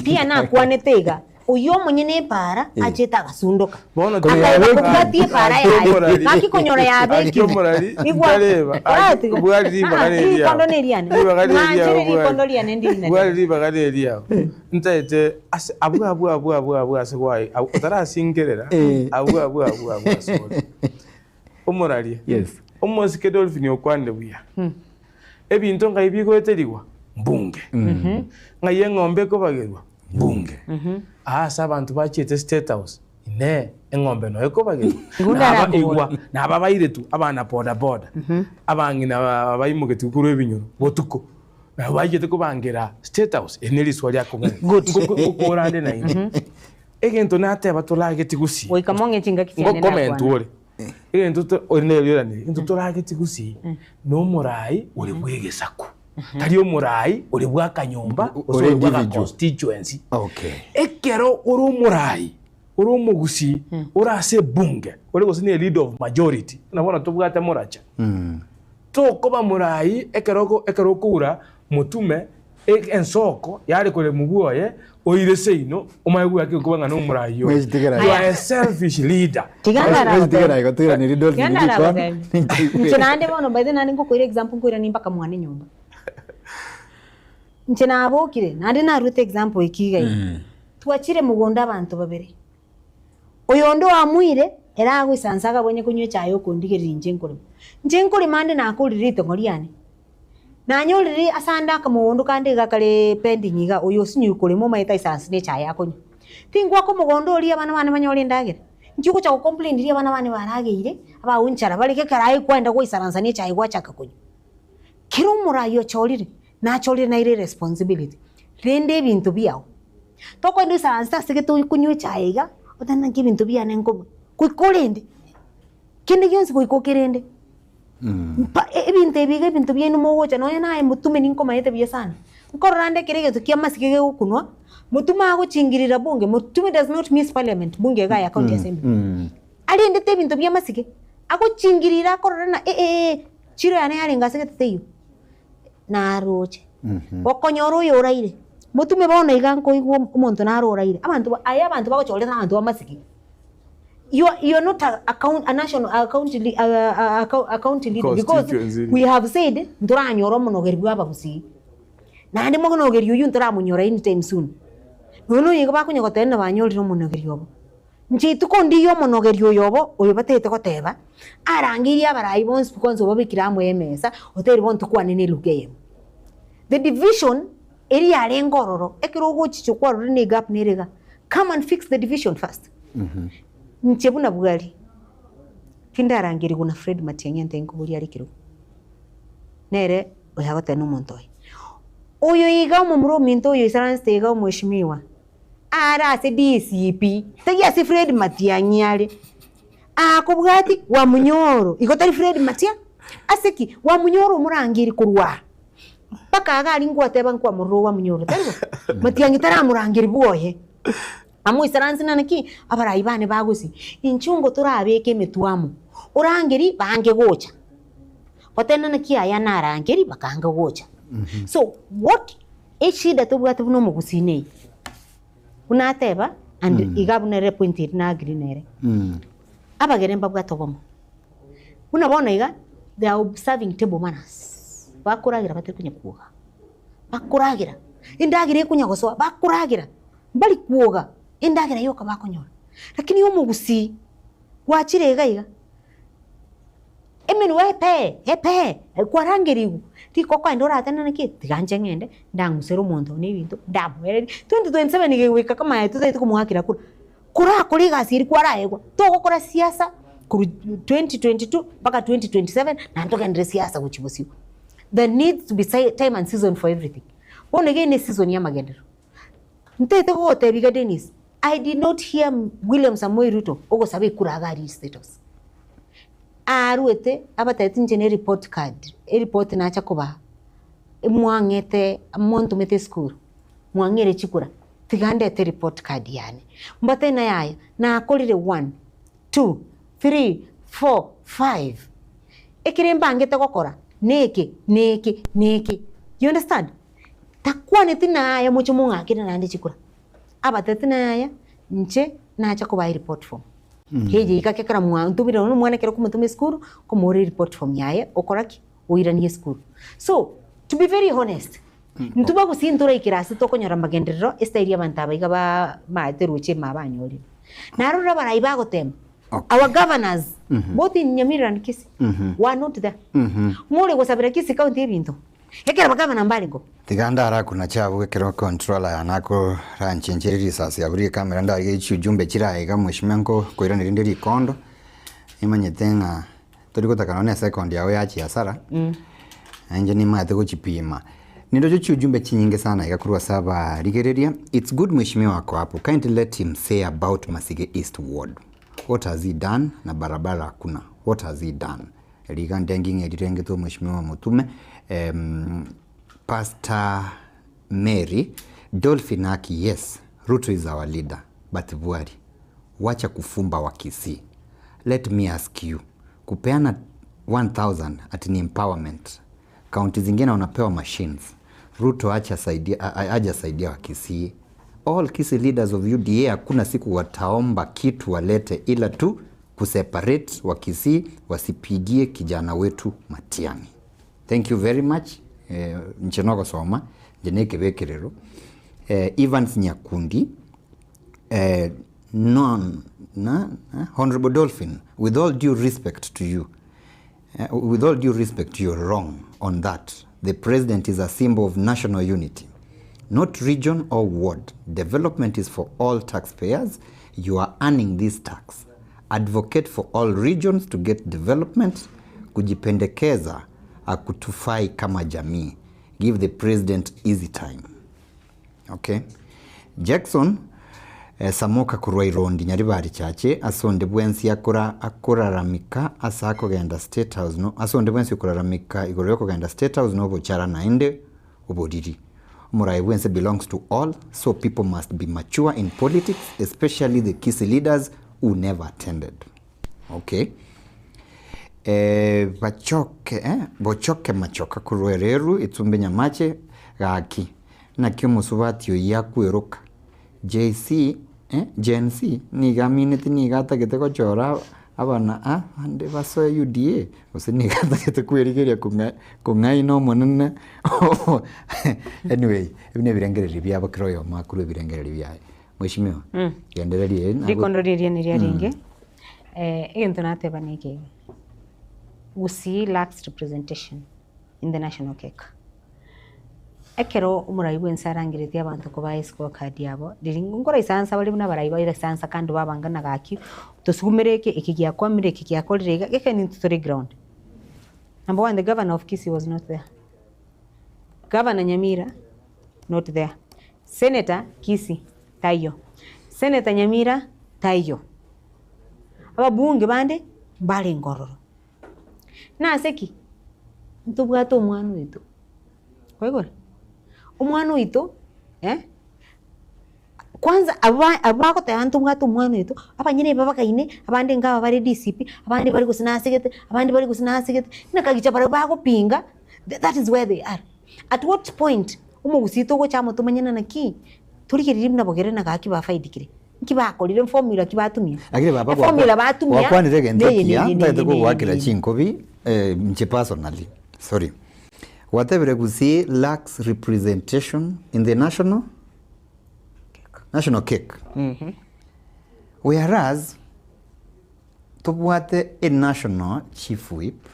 pia nakwanete iga. Oyio omonyene epaara achete agasundoka. Bono Akaiba kobwatia epaara yaye. Gaki konyora Aki yabekire. omorari, Igwa. ntareba. Aki Oratiga. bwari ribaga Ah, neriao. rikondo neriane. Ribaga neriao Ng'anchere bwari. rikondo riane ndiri nario. Bwari ribaga neriao. Ntaete ase abwo abwo abwo abwo abwo ase gwaye abwo otarasingerera abwo abwo abwo abwo ase ore. Omoraria. Yes. Omosike Dolphin okwanire buya. Ebinto ngai bigoeterigwa? Mbunge. Ng'ai eng'ombe ekobagerwa? Mbunge. Aa ase abanto bachiete State House, inee, eng'ombe noyo ekobagerwa? Igo Naba ndarabora. igwa, naba bairetwe abana boda boda, abang'ina ba- baimogetigwe korwa ebinyoro botuko, nabo baichete kobangera State House, eri neriswa riakong'ani. Good. Ngokorande naende. Egento nateba torageti gusii. Goika mong'e chingaki chiane Ngo comment nakwana. ore. Egento to ore neriorani, egento torageti gusii nomorai ore bwegesaku. Tari omorai ore bwakanyomba gose Ore ore bwa individual. constituency. Okay. Ekero ore omorai, ore omogusii, ore ase ebunge, ore gose ne leader of majority, buna bono tobwate Moracha. Tokoba morai ekero oko ekero okoura motume ensoko yare koremwa bwoye oire seino omanye goaka ekoba ng'a nomorai oyo. Mwechitigera You are a selfish leader. Tiga Mwechitigera igo toiranerie Dolphin Tiga rikondo. naragotebi. Inche naende bono by the way naende ngokoira example nkoirania mpaka mwane nyomba. Inche nabokire naende naruete example eke iga iga. Twachire mogondo abanto babere. Oyonde oamuire ere agoisansa akabwenya konywa echaye okondigereria inche nkorema. Inche nkorema ande nakorire ritongo riane. Nanyorire ase ande akamogondo kande iga kare pending iga, oyo osinywe korema omanyete aisanse ne echaye akonywa. Tingwaka omogondo oria abana bane banyore endagera, inki ogocha go complain riria abana bane barageire, abago nchara bare ekero aye kwaenda goisaransa ne echaye gwachaka konywa. Kera omorai ochorire, nachorire naire eresponsibility, rende ebinto biago, tokoenda oisaranse ase gete okonywa echaye iga, otebe naki ebinto biane nkobua, goika orende, kende gionsi goika okerende. Mpa ebinto ebi iga ebinto biaino mogocha nonya naye motume ninkomaete buya sana. Nkorora ande ekero egento kia amasike gegokunwa, motume agochingirira bunge, motume does not miss parliament, bunge iga ya county assembly. Arendete ebinto bia amasike, agochingirira akorora ng'a eh eh chiro yane yarenge ase gete teiyo, naroche. Okonyora oyo oraire, motume bono iga nkoigwa omonto naro oraire, abanto ba aye abanto bagochorera abanto ba amasike. You are, you are not a, a, count, a national a county, a, a, a, a county leader because Constituency. we have said ntoranyora omonogeri bwa abagusii naende monogeri oyio ntoramonyora anytime soon nonya oyo iga bakonya goteba ng'a banyorire omonogeri obo inche rituko ndiiyo omonogeri oyo obo oyo batagete goteba arangeirie abarai bonsi pi kwanza obabekire amo emesa otebirie bono tokwane na eluga eyemo the division eria yarenge ororo ekero ogochicha okwarorire na egap nere iga come and fix the division first. Inche buna bwari, tindarangerigwa na Fred Matiang'i ante nkoboria are ekerogo, nere oyo agoteba nomonto oye. Oyo iga omomura ominto oyo oisaransete iga omweshimiwa, are ase DCP, tari ase Fred Matiang'i are. Akobwati Wamunyoro, igo tari Fred Matia? Ase ki? Wamunyoro omorangeri korwa aa mpaka iga aria ngwateba nkwamorora o Wamunyoro, tari bo? Matiang'i taramorangeri bwoye. Amoisaranse na naki? Abarai bane bagosi, inchuo ngo torabeke emetwe amo, orangeri bange gocha. Goteba naki aya narangeri bakanga gocha. So what eshida tobwate buna omogusii neye. Buna ateba and iga buna ere point eri na agree nere. Abagere mbabwate obomo. Buna bono iga they are observing table manners. Bakoragera batari konya kwoga. Bakoragera, endagera ekonya gosoa bakoragera, mbari kwoga, endagera yoka bakonyora. Lakini omogusii gwachire iga iga. Emenwa epee, epee, kwarangerigwe, rikoko aye ndoratenene ki? Tiga inche ng'ende, ndang'usere omonto one ebinto, ndamoererie, 2027 gegoika kama aye totaete komoakera kura, korakore egasi eria kwaraegwa, togokora siasa korwa 2022 mpaka 2027 naende togenderere siasa gochia bosio. There needs to be time and season for everything. Bono iga eye ne eseason ya amagenderero. Ntaete gogotebia iga Dennis, I did not hear William Samoei Ruto ogosaba ekura iga arie State House. Aruete abatebeti inche ne report card, eripoti nacha kobaa, mwang'ete mwantomete esukuru, mwang'eire chikura, tiga ndete report card yane. Mbatebie ng'a yaya, nakorire one, two, three, four, five, ekere mbangete gokora, neke, neke, neke, you understand? Takwaneti naye moche mong'akere naende chikura. Abatebeti naye inche nacha kobaa ereport form. Eye iga ekero mwantomire nonya omwana ekero okomotoma esukuru, okomoora ereport form yaye okora ki? Oiranie esukuru. So, to be very honest, intwe bagusii ntoraikera ase tokonyora amagenderero estyle abanto aba iga ba maete roche ime abanyorire. Narorire abarai bagotema, our governors, both in Nyamira and Kisii, were not there. Ng'o ore gosabera Kisii county ebinto? Ekero bakabana mbarengeo. Tiga ndarakuna chiabu ekero controller yane akoranchencheria risasi abwo rikamera ndarigerie chiujumbe chire iga mweshimiwa nko koiraneria rinde rikondo, nimanyete ng'a tori gotaka nonye na esekondi yago yachia hasara, na inche nimanyete gochipima. Nindoche chiujumbe chinyinge sana iga korwa ase abarigereria, it's good mweshimiwa ako hapo, kindly let him say about Masige East ward, what has he done na barabara hakuna, what has he done? Riga ndengi ng'a erirengetwe omweshimiwa omotume Pastor Mary Dolphin Aki yes Ruto is our leader but Bwari wacha kufumba wa Kisii let me ask you kupeana 1000 ati ni empowerment county zingine wanapewa machines Ruto acha saidia aja saidia wa Kisii all Kisii leaders of UDA hakuna siku wataomba kitu walete ila tu kuseparate Wakisii wasipigie kijana wetu Matiang'i. Thank you very much eh, inche nogosoma inche na ekebekerero eh, Evans Nyakundi eh, non, na, na, Honorable Dolphin with all due respect to you eh, with all due respect you're wrong on that the president is a symbol of national unity not region or ward development is for all taxpayers you are earning this tax advocate for all regions to get development kujipendekeza hakutufai kama jamii give the president easy time okay Jackson eh, Samoka korwa Irondi Nyaribari Chache ase onde bwensi akora akoraramika ase akogenda State House no ase onde bwensi okoraramika igoro yokogenda State House nobochara naende oboriri. Omorai bwense belongs to all so people must be mature in politics especially the Kisii leaders who never attended. Okay. Eh, bachoke eh, bochoke machoka korwa ereru etsumbe nyamache gaki naki omosubati oyio akweroka JC eh, Gen Z nigo amineti nigo atagete gochora abana a bande basoe UDA gose nigo atagete kwerigeria kong'a kong'aina omonene anyway ebi na ebirengererio biabo kera oyomo akorwa ebirengererio biaye. Mweshimiwa, gendereria nago Rikondo riria niriarenge, egento nateba neke iga, Gusii lacks representation in the national cake. Ekero omorai bwense arangeretie abanto kobaa escorecard yabo, riria nkoraisansa bare buna abarai bairaisansa kando babanga na gaki, tosugumere eke, eke giakwamire, eke giakorire iga, geke nintwe tore ground. Number one, the governor of Kisii was not there. Governor Nyamira, not there. Senator Kisii, taiyo. Senator Nyamira, taiyo. Ababunge bande mbarenge ororo. Nase ki? Ntobwate omwana oito, kwaigure? Omwana oito eh, kwanza abwo ba abwo bagoteba ntobwate omwana oito, abanyene babagaine, abande inga aba bare DCP, abande bare gose nasegete, abande bare gose nasegete, buna kagicha barabwo bagopinga, that is where they are. At what point omogusii togocha amo tomanyane naki, torigererie buna bogere na gaki bafaidikire, nki bakorire, formula ki batumia? Lakini baba Eformula batumia gwakwanire egento neye ekiya, neye ntagete neye neye kogoakera neye. chinkobi inche personally, sorry. Gwatebire Gusii lacks representation in the national national cake. Whereas tobwate e national chief whip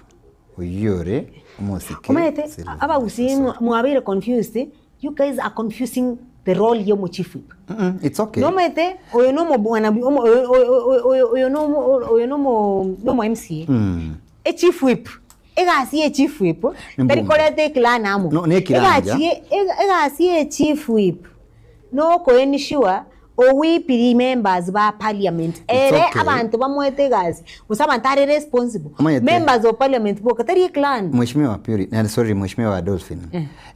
oyio ore omosike Omanyete Sylvia abagusii Osoro. mwabeire confused, you guys are confusing the role ya omochief whip. Mm, it's okay. Nomanyete oyo na omobwana omo- oyo- oyo- oyo- oyo- oyo na omo- oyo na omo na omo MCA. Echief whip, egasi ya echief whip tari Embunge. koreta eclan amo. No, ne ekiranja. Egasi ye- ega- egasi ya echief whip na oko ensure owipiri members ba parliament ere okay. abanto bamoete egasi gose abanto are responsible. Omanyete- Members of parliament boka tari eclan. Mheshimiwa Puri, eh, sorry Mheshimiwa Dolphin.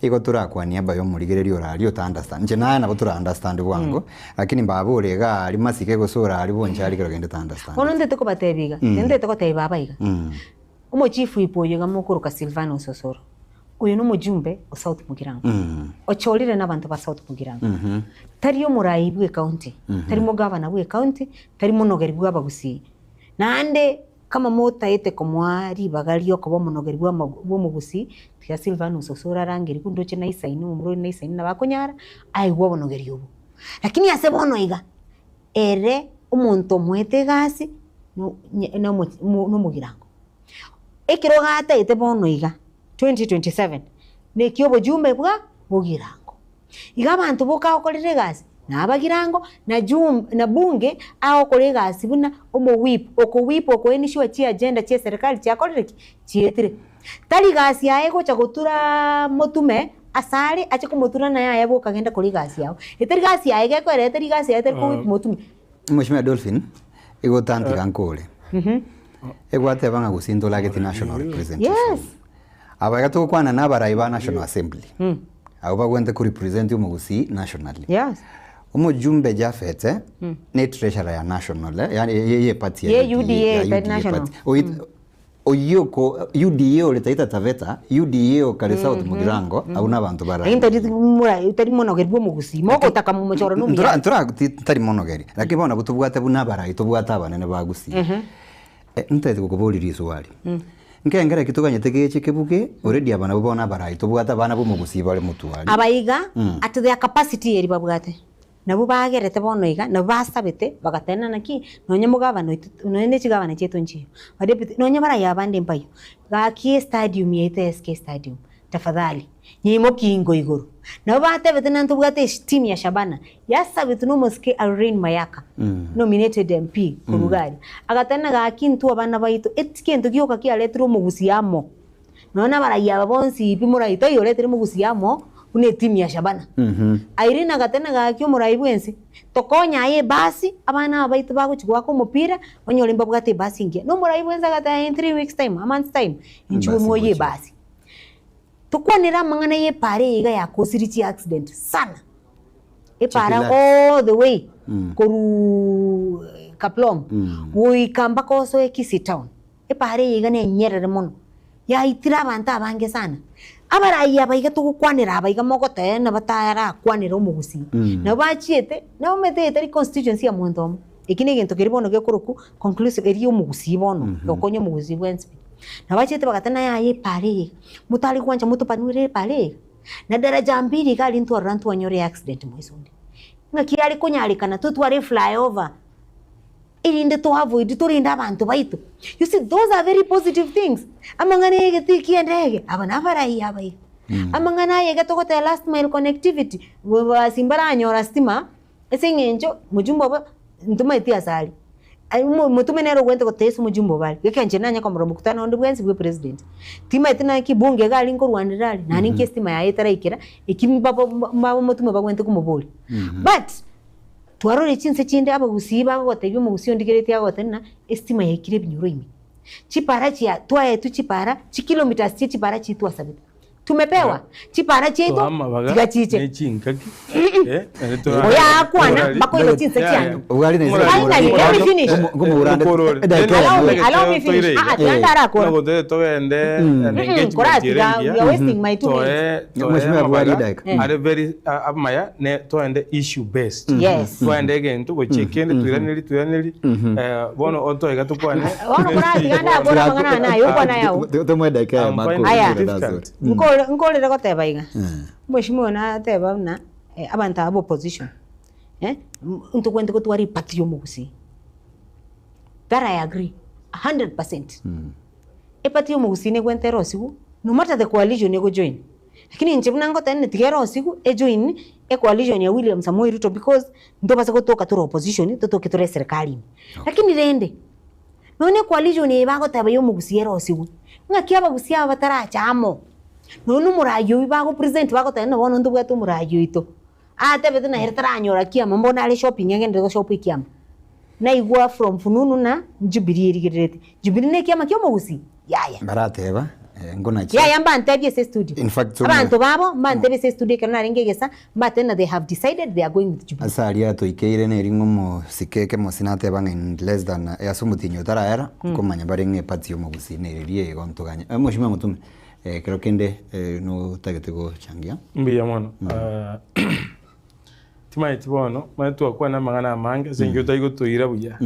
Igo torakwanie aba yomorigereria oraria ota understand. Inche naye nabo tora understand bwango, lakini mbaba ore iga aria masike gose ore aria bonche aria kero kende ta understand. Bono ntete kobatebia iga, ntete gotebia baba iga, omochief whip oyo iga mokoroka Silvanus Osoro, oyo na omojumbe o South Mugirango, ochorire na abanto ba South Mugirango, tari omorai bwe ecounty, tari mogavana bwe ecounty, tari monogeri bwa abagusii, naende kama motaete komoa ribaga riokoba omonogeri bwa ama bwa omogusii, tiga Silvanus Osoro arangerigwe ndoche naisaine omomura oria naisaine nabo akonyara, aigwe obonogeri obwo. Lakini ase bono iga, Ere omonto omoete egasi nomogirango. Ekero gataete bono iga 2027 neki obojumbe bwa bogirango. Iga abanto boka agokorera egasi na abagirango na jum na bunge agokora egasi buna omowip okowip okoenisure chiagenda chia eserekari chiakorire ki? Chietire. Tari gasi yaye gocha goturaa motume Asare ache komotura naye aye boka genda kora egasi yao. Etari gasi yaye gekoera etari gasi yaye tari kowip motumi. Mheshimiwa Dolphin, igo otantiga nkore. Egwateba ng'a gose ntolageti national representation. Yes. Aba iga togokwana na abarai ba National Assembly. Abwo bagwenerete ko represent omogusii nationally. Yes. Omojumbe Japhet ne treasurer ya national eh, yaani ye ye party ya Ye UDA, ya tari national. party. Oyi- Oyio oko UDA ore Taita Taveta, UDA o kare South Mugirango, abwo nabanto bara. Lakini tari mura tari monogeri bwa omogusii, mogotaka momochoro na Ntora omuya. ntora ti- tari monogeri, lakini bono nabwo tobwate buna abarai tobwate abanene ba Gusii. Eh, ntaete gokoboria riswali. Nkengera eki toganyete geche kebuge, already aba nabwo bono abarai tobwate abana ba omogusii bare motwari. Aba iga at their capacity eri babwate. Nabwo bagerete bono iga, nabwo basabete, bagatenena naki, nonye mogavana oito, nonye ne chigavana chiaito nchiyo, badeputy, nonye baraia abande mbayo, gaki estadium yaito ya SK Stadium, tafadhali, nyeimoki ingo igoro. Nabo batebete na ntobwate esteam ya Shabana, yasabetwe na omosike Irene Mayaka, nominated MP korwa iga aria, agatenena gaki intwe abana baito, eti kento gioka kiaretire omogusii amo. Nonya nabarayia aba bonsi pi morai taiyo oretire mogusi amo buna etimu ya Shabana. Irene agatena gaki omorai bwensi, tokonye aye ebasi, abana aba baito bagochi goaka omopira, onyore mbabwate ebasi engiya. Na omorai bwensi agateba in 3 weeks time, a month's time, inchuo Ebasi moye ngochia. ebasi. Tokwanere amang'ana ya epara eye iga yakosire chiaccident sana. Epara Chikilat. all the way korwa Kaplong goika mpaka osoe Kisii town. Epaara eye iga nenyerere mono, yaitire abanto abange sana. Abarai aba iga togokwanera aba iga mogoteba na batarakwanera omogusii. Nabo bachiete, nabo omanyete eye tari constituency ya monto omo. Eki na egento keria bono gekorokwa conclusive eria ya omogusii bono, egokonya omogusii bwensi pi. Nabo bachiete bagateba naye aye epaara eye iga, motare gwancha motopanure epaara eye iga? Na daraja mbili iga aria ntwarora ntwanyora eaccident moiso onde. Ng'aki yare konyarekana totware eflyover. Erinde to avoid torende abanto baito. You see those are very positive things. Amang'ana ya egetii kia endege, aba nabarai aba iga. Amang'ana aya iga togoteba last mile connectivity, basi mbaranyora stima, ase eng'encho mojumbe obo ntomaeti ase are. Aye omo motome nere ogwenerete gotebia ase omojumbe obo are, geke inche nanye komorora mokutano onde bwensi bwa epresident. Timaeti naki bunge iga aria nkorwanera aria, naende nki estima yaye etaraikera, eki mbabo mbabo motome bagwenerete komoboria. But. Twarorire chinse chinde abagusii bagogotebia omogusii ondigeretie agogotebia ng'a estima yaikire ebinyoro ime. Chipara chia twaetwe chipara, chikilometers chie chipara chitwasabete. Tumepewa chipara chiaito Toa amabaga tiga chiche. ne chingaki Oyo akwana mpaka oiga chinse chiane. Obwari na Finally, let me finish. Allow me, allow me finish. Ah, ah, tiga ndarakora. Togende Kora tiga, you are wasting my 2 minutes. Mheshimiwa Bwari dakika. Are very amaya ne toende issue based. Yes. Twende egento gochia ekende twiraneri twiraneri bono otoiga tokwane. Bono kora tiga ndakora amang'ana aya naye okwana yago. Tomoe dakika I'm eyemo finding Aya. it difficult. Nkore nkorere goteba iga, omweshimiwa nateba buna abanto aba ba opposition ntogwenerete gotwara eparty ya omogusii. That I agree 100%. Eparty ya omogusii negwenerete erosiwu no matter the coalition egojoin. Lakini inche buna ngoteba ng'a tiga erosiwu ejoin ecoalition ya William Samoei Ruto because ntobasa gotoka tore opposition totoke tore eserekari ime. Lakini rende. Nonya ne coalition eye bagoteba ya omogusii erosiwe, ng'aki abagusii aba bataracha amo? Nonya na omoraia oyio bago present bagoteba ng'a bono ntobwate omoraia oito, atebete naye ere taranyora kiama mbono are shopping agenderere goshop ekiama. Naigwa from fununu na Jubilee erigereretie. Jubilee na ekiama kia omogusii? Yaya. Barateba ngonache. Yaya mbantebie ase estudio. In fact, Abanto babo mbantebie ase estudio ekero narenge egesa, mbatebie ng'a they have decided they are going with Jubilee. Ase aria toikeire neri ng'a omosike ekemo sinateba ng'a in less than ase omotienyi otaraera, nkomanya bare ng'a eparty ya omogusii neriria igo ntoganye. Mheshimiwa Mutume, ekero kende notagete gochangia? Mbuya mono. Timanyeti bono, manye twakwana amang'ana amange ase eng'encho otari gotoira buya,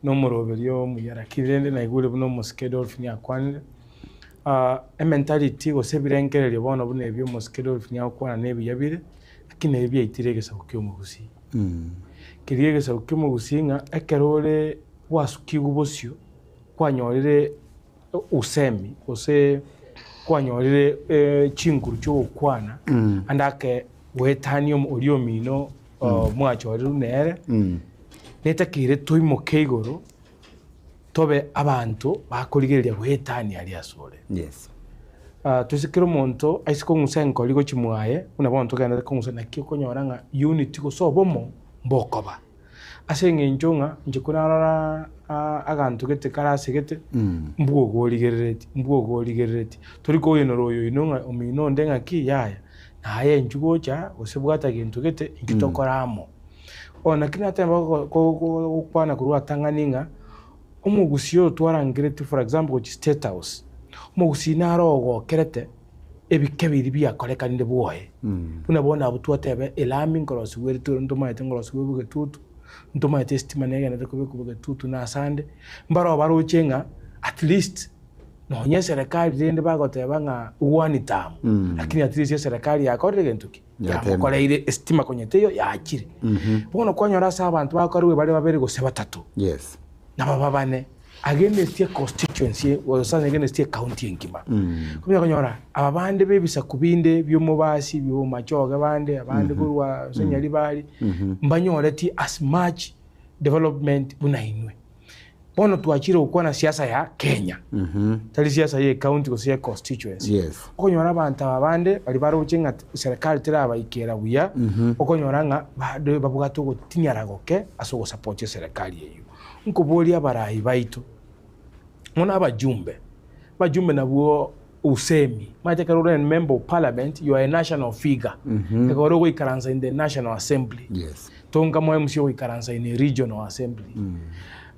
na omoroberio omuya lakini rende naigure buna omosike Dolphin akwanire, ementality gose ebirengererio bono buna ebi omosike Dolphin agokwana na ebiya bire, lakini nabio biaitire egesaku kia omogusii. Keria egesaku kia omogusii ng'a ekero ore gwasukigwe bosio, kwanyorire usemi gose kwanyorire chinguru chi'ogokwana, ande ake goetania oria omino mwachorirwe nere, netakeire toimoke igoro tobe abanto bakorigereria goetania aria asore. Yes. Toise kera omonto aise kong'usa enkori gochia mwaye, buna bono togenderete kong'usa naki okonyora ng'a unity gose obomo mbokoba. Ase eng'encho ng'a inche korarora aganto gete kare ase gete, mbwogo origereretie, mbwogo origereretie. Tori koenora oyo oino ng'a omino onde ng'aki yaya, naye inchuo gocha gose bwata gento gete inki tokore amo. Bono naki nateba gokwana korwa atang'ani ng'a, omogusii oyo twarangeretie for example gochia state house, omogusii naro ogokerete ebike biria biakorekanire bwoye, buna bono abwo twateba elami nkorosigwa ere tore ntomaete nkorosigwa bogetutu, ntomaete estima negenderete kobekwa bogetutu na asande, mbaro baroche ng'a at least nonye eserekari rende bagoteba ng'a one term, lakini at least eserekari yakorire gento ki? Yamokoreire estima konya teiyo yachire. Bono kwanyora ase abanto bakorigwe bare babere gose batato, Yes. nabo babane against econstituency gose against ecounty engima. Konya konyora aba bande ba ebisaku binde bia omobasi, bia omomachoge bande, abande korwa ase Nyaribari, mbanyoreti as much development buna inwe. Bono twachire gokwana siasa ya Kenya, tari siasa ya ecounty gose ya econstituency. Yes. Okonyora abanto aba bande baria baroche ng'a serikali terabaikera buya, okonyora ng'a bado babwate ogotinyara goke ase ogosupport eserekari eyio. Nkoboria abarai baito, mono abajumbe, abajumbe nabwo usemi, omanyete ekero ore member of parliament you are a national figure, ekero ogoikaransa in the national assembly, Yes. tonka mo MC ogoikaransa in a regional assembly.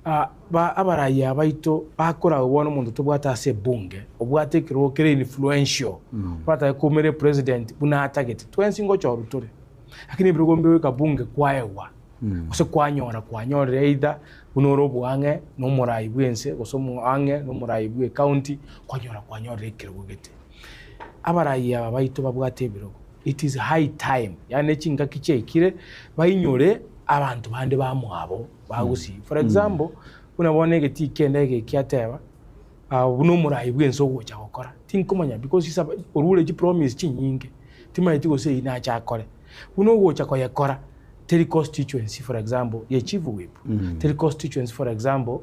Ba abarai aba baito bakoragwa bono omonto tobwate ase ebunge, obwate ekerogo kere influential, oratake koumera epresident buna atagete, twensi ngochorwa tore, lakini ebirogo mbigoika bunge kwaegwa. Gose kwanyora kwanyorire either buna ore oboang'e na omorai bw'ense gose omoang'e na omorai bw'ecounty, kwanyora kwanyorire ekerogo gete. Abarai aba baito babwate ebirogo, it is high time, yaani ne chingaki chiaikire bainyore abanto bande bamwabo bagusii. For example, buna bono egetii ki'endege eke kiateba, buna omorai bw'ense ogocha gokora, tinkomanya because isaba orure chipromise chinyinge, timanyeti gose eyio nache akore. Buna ogocha koyekora. Teri constituency for example ye chief whip, teri constituency for example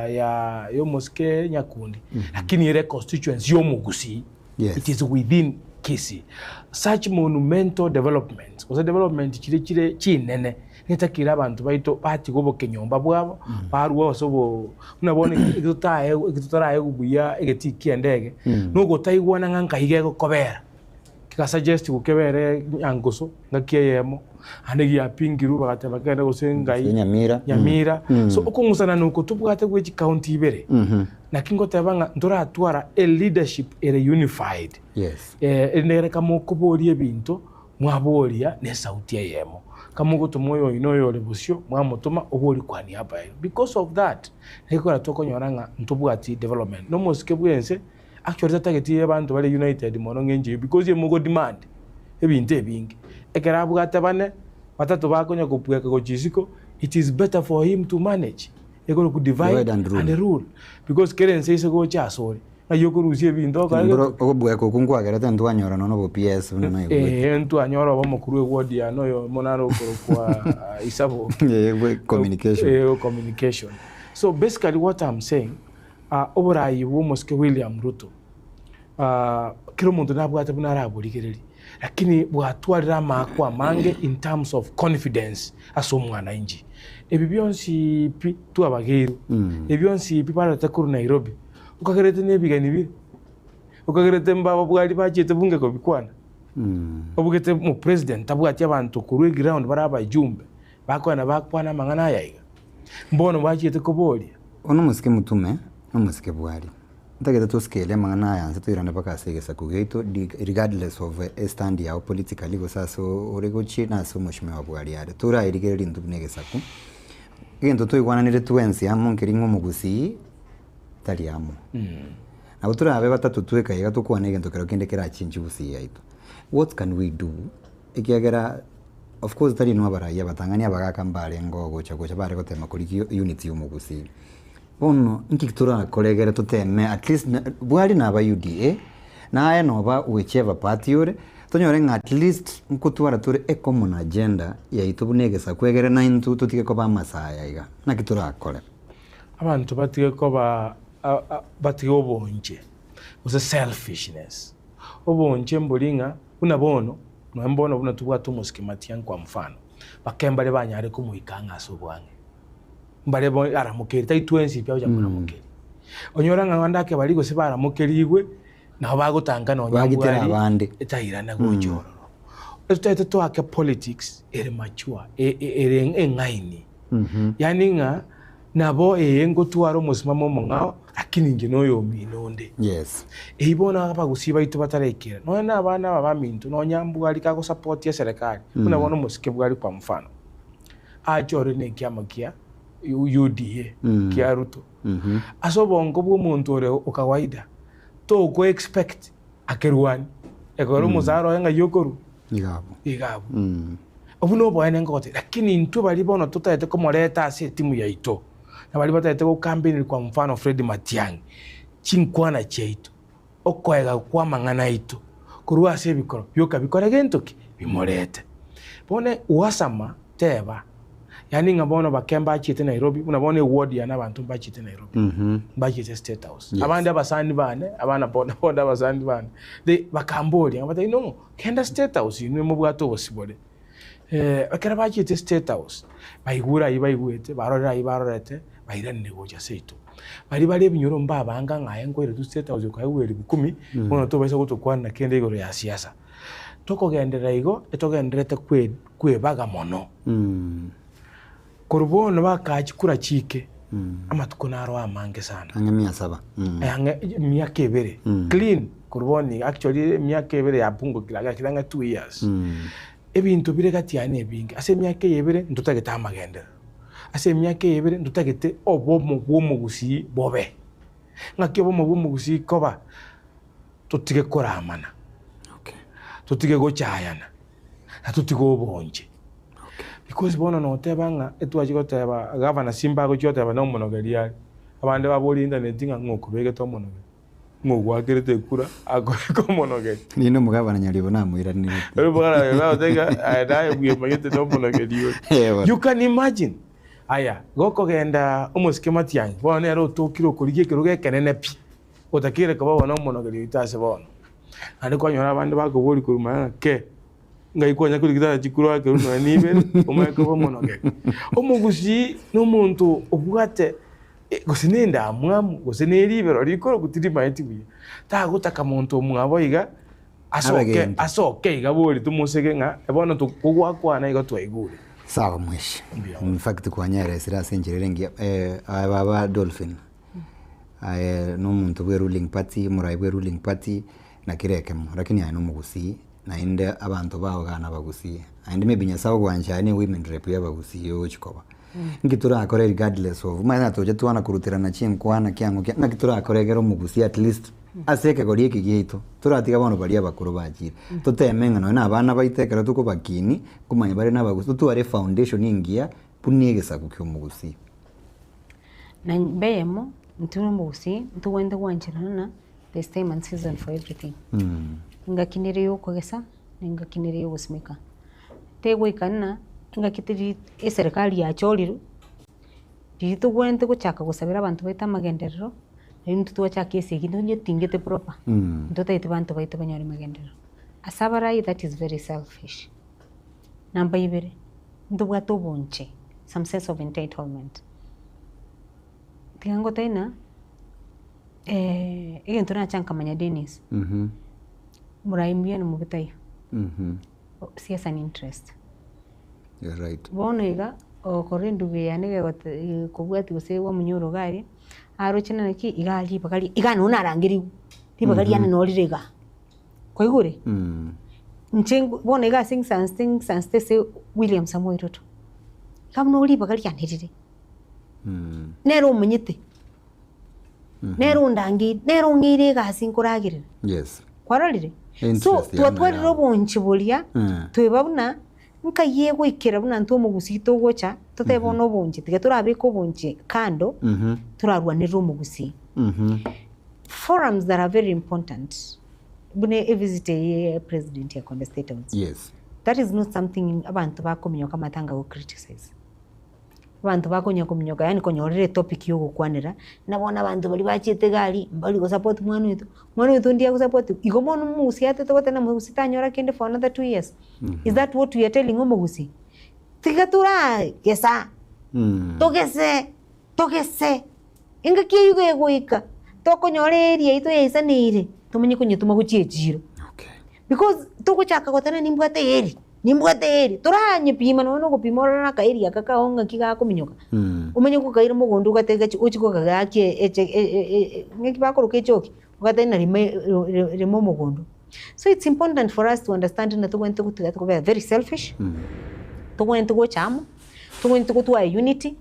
ya yomosike Nyakundi, lakini ere constituency yomogusii. Yes. It is within Kisii. Such monumental developments gose development chire chire chinene. Ngetakire abanto baito batiga obokenyomba bwabo, barua ase obo buna bono eki totaegwa eki totaraegwa buya egetii kia endege, na ogotaigwana ng'a nkai gegokobera. Kega suggest gokebere nyangusu ngaki eyemo, naende giapingirwe bagateba kegende gose ngai Gose Nyamira. Nyamira. So okong'usanana oko tobwate bwe chikaunti ibere, naki ngoteba ng'a ntoratwara a leadership ere unified. Yes. Erinde ekero kamokoboria ebinto, mwaboria na esauti eyemo. Kamogotoma oyo oino oyore bosio, mwamotoma oborie kwa niaba yaino. Because of that, nekero tokonyora ng'a ntobwati development. Na omosike bwense, actually tatageti abanto bare united mono ng'a enche eyio because emogo demand ebinto ebinge. Ekero abwate bane, batato bakonya kobweka gochia isiko, it is better for him to manage. Ekorokwa divide Divide and rule. and rule. Because kera ense ase gocha asore, ng'ai okorusia ebinto okore Mboro gento. okobueka okwo nkwagerete ntwanyora nonya obo PS buna naigwete. Eeh ntwanyora obo omokuru eward yane oyomo naro okorokwa Isaboke. Eh, bwe communication. Eh, communication. So basically what I'm saying, ah, oborayi bwa omosike William Ruto, ah, kera omonto nabwate buna araborigererie, lakini bwatwarire amaakwa amange in terms of confidence ase omwananchi. Ebi bionsi pi twabageirwe, ebi bionsi pi barete korwa Nairobi, okagerete na ebigeni bire, okagerete mbababwari bachiete bunge kobikwana, obugete omopresident tabwati abanto korwa eground bare abajumbe, bakogenda bakwana amang'ana aya iga, mbono bachiete koboria. Bono omosike mutume, na omosike bwari. Ntagete toscale amang'ana aya nse toirane mpaka ase egesaku giaito regardless of estand yao politically gose ase ore gochia na ase omoshimiwa bwari are. Toraerigererie intwe buna egesaku, egento twaigwananire twensi amo nkeri ng'a omogusii tari amo. Nabo torabe batato tweka iga tokwane egento kero kende kerachenchi gusii yaito. What can we do ekiagera of course tari inwe abarai abatang'ani abagaka mbarenge ogocha gocha bare gotema korigia unity ya omogusii. Bono inki torakore egere toteme at least bwari naba UDA, naye noba whichever party ore, tonyore ng'a at least nkotwara tore a common agenda yaito buna egesaku egere naintwe totige koba amasaya iga. Naki torakore? Abanto batige koba batige obonche gose selfishness. Obonche mbori ng'a buna bono, nonya mbono buna tobwate omosike Matiang'i kwa mfano, bake mbare banyare komoika ang'e ase oboang'e. Mbare bo aramokeri, tari twensi pi agocha koramokeria. Onyore ng'a abande ake baria gose baramokerigwe, nabo bagotanka nonya Bagitera mbwari, abande. etairana gocha ororo. Totaete toake politics ere mature, e- e- ere eng'aini. Yaani ng'a nabo eye ngotwara omosimamo omong'ao, lakini inche noyo omino onde. Yes. Eyio bono abagusii baito bataraikera, nonya na abana aba baminto, nonya mbwari kagosapotia eserekari, buna bono omosike bwari kwa mfano. Achore nekiama kia UDA kia Ruto. Ase obongo bwa omonto ore o kawaida toko expect akerwanie ekero omosara oye ng'ai okorwa Iga abwo. iga abwo. Obwo noboene ngogotebia lakini intwe baria bono totagete komoreta ase etimu yaito na baria batagete go campaign kwa mfano Fred Matiang'i, chinkwana chiaito, okoega kwa amang'ana aito korwa ase ebikoro bioka bikore gento ki? Bimorete. Bono gwasama teba, yaani ng'a bono bake mbachiete Nairobi, buna bono eward yane abanto mbachiete Nairobi, mbachiete State House. Yes. Abande abasani bane, abana boda boda abasani bane, they bakamboria ng'a batebia no, genda State House inwe mobwate obosibore. Ekero bachiete State House, baigure ayio baigwete, barorire ayio barorete, bairanire gocha seito. Baria bare ebinyoro mbabanga ng'a aye nkoiretwe State House okaegwa elifu kumi, bono tobaisa gotokwanera kende igoro ya siasa. Tokogenderera igo, etogendererete kwe kwebaga mono. Korwa bono bakaa chikura chiike, amatuko naro amange sana. Ang'e mia saba. Ang'e emiaka ebere clean korwa bono iga actually emiaka ebere yapungukire ake ang'e 2 years. Ebinto bire gati yaye nebinge, ase emiaka eye ebere ntotagete amagenderero, ase emiaka eye ebere ntotagete obomo bwa omogusii bobe. Ng'aki obomo bwa omogusii koba, totige koramana, totige gochayana, na totige obonche. Because bono noteba ng'a etwachia goteba gavana Simba agochia goteba na omonogeri are, abande baborie internet ng'a ng'o okobegete omonogeri, ng'o ogwakerete ekura akobeka omonogeri. Rende omogavana Nyaribo namoiranerete. Ore omogavana Nyaribo agoteba ng'a aye naye bwemanyete na omonogeri ore. Eh, bono. You can imagine. Aya, gokogenda omosike Matiang'i, bono nere otokire okorigia ekerogo ekenene pi, otakeire koba bono omonogeri oito ase bono. Naende kwanyora abande bakoboria korwa magega ng'a kee. Ngai kwanya korigita chikura ekero nonya na ibere, omanye koba omonogeri. Omogusii na omonto obwate gose na endamwamu, gose na eribero rikorokwa tirimaeti buya, tagotaka monto omwabo iga asoke Abegento. asoke iga bori tomosege ng'a bono kogwakwana igo twaigure. Sawa mweshi. Mbuya In fact kwanyeresire ase enchera ere engiya aye baba Dolphin, aye na omonto bwe ruling party, omorai bwe ruling party, na kera ekemo, lakini aye na omogusii, naende abanto bao iga nabagusii, naende maybe Nyasaye ogwancha aye ne women rep ya abagusii ogochi koba. Nki torakore regardless of, omanyete ng'a tocha twana koruterana chinkwana kiang'o kia, naki torakore ekero omogusii at least ase ekegori eke giaito, toratiga bono baria abakoro bachire, toteme ng'a nonye na abana baito ekero tokobakinia, nkomanya bare nabagusii, totware efoundation engiya buna egesaku kia omogusii. Na mbe eyemo, intwe na omogusii, ntogwenerete gwancherana ng'a there's time and season for everything. Engaki nere ya okogesa, na engaki nere ya ogosimeka. Tegoika ng'a engaki teri eserekari yachorirwe, riria togwenerete gochaka gosabera abanto baito amagenderero, naende intwe twachaka esegi tonyetingete proper, ntotagete banto baito banyore amagenderero. Ase abarai that is very selfish. Namba ibere, ntobwate obonche, some sense of entitlement. Tiga ngotebie ng'a egento nacha nkamanya Dennis, morai mbuya na mobe taiyo, siasa ni interest. You're right. Bono iga, ogokora endugu eye yane egegote kobwatia gose gwamonyora iga aria, aroche naki iga aria ribaga ria iga nonye narangerigwe, ribaga riane noo rire igaa. Kwaigure? Inche bono iga ase ngisansete ngisansete ase William Samoei Ruto, iga buna ribaga riane rire, nere omanyete, nere ondangeire, nere ong'eire egasi nkoragerera. Yes. Kwarorire? So Interest yao twatwarire neyao. obonchi boria, tweba buna nkai egoikera buna intwe omogusii togocha, totebe bono obonchi, tiga torabeke obonchi kando, torarwanerere omogusii. Forums that are very important, buna evisit eye ya president ya Konde State House, Yes. that is not something abanto bakominyoka amatanga go criticize. Abanto bakonya kominyoka yaani konyorera etopic ya ogokwanera, buna bono abanto baria bachiete iga aria, mbari go support mwana oito, mwana oito ndiago support igo bono omogusii atete goteba ng'a omogusii tanyora kende for another 2 years, is that what we are telling omogusii? Tiga toragesa, togese, togese, engaki eywo gegoika, tokonyora area yaito yaisaneire, tomanye konyetoma gochia echiro. Okay. Because togochaka goteba nimbwate eri, nimbwate eri, toranyepima nonye na ogopima orore na akaeri aka kao ng'aki gakominyoka, omanye gokaira mogondo ogateba gachi ochie kogagakia eche ng'aki bakoroka echoki, ogateba ng'a rima rima omogondo. So it's important for us to understand ng'a tobwenerete gotiga tobe very selfish, tobwenerete gocha amo, tobwenerete gotwara unity,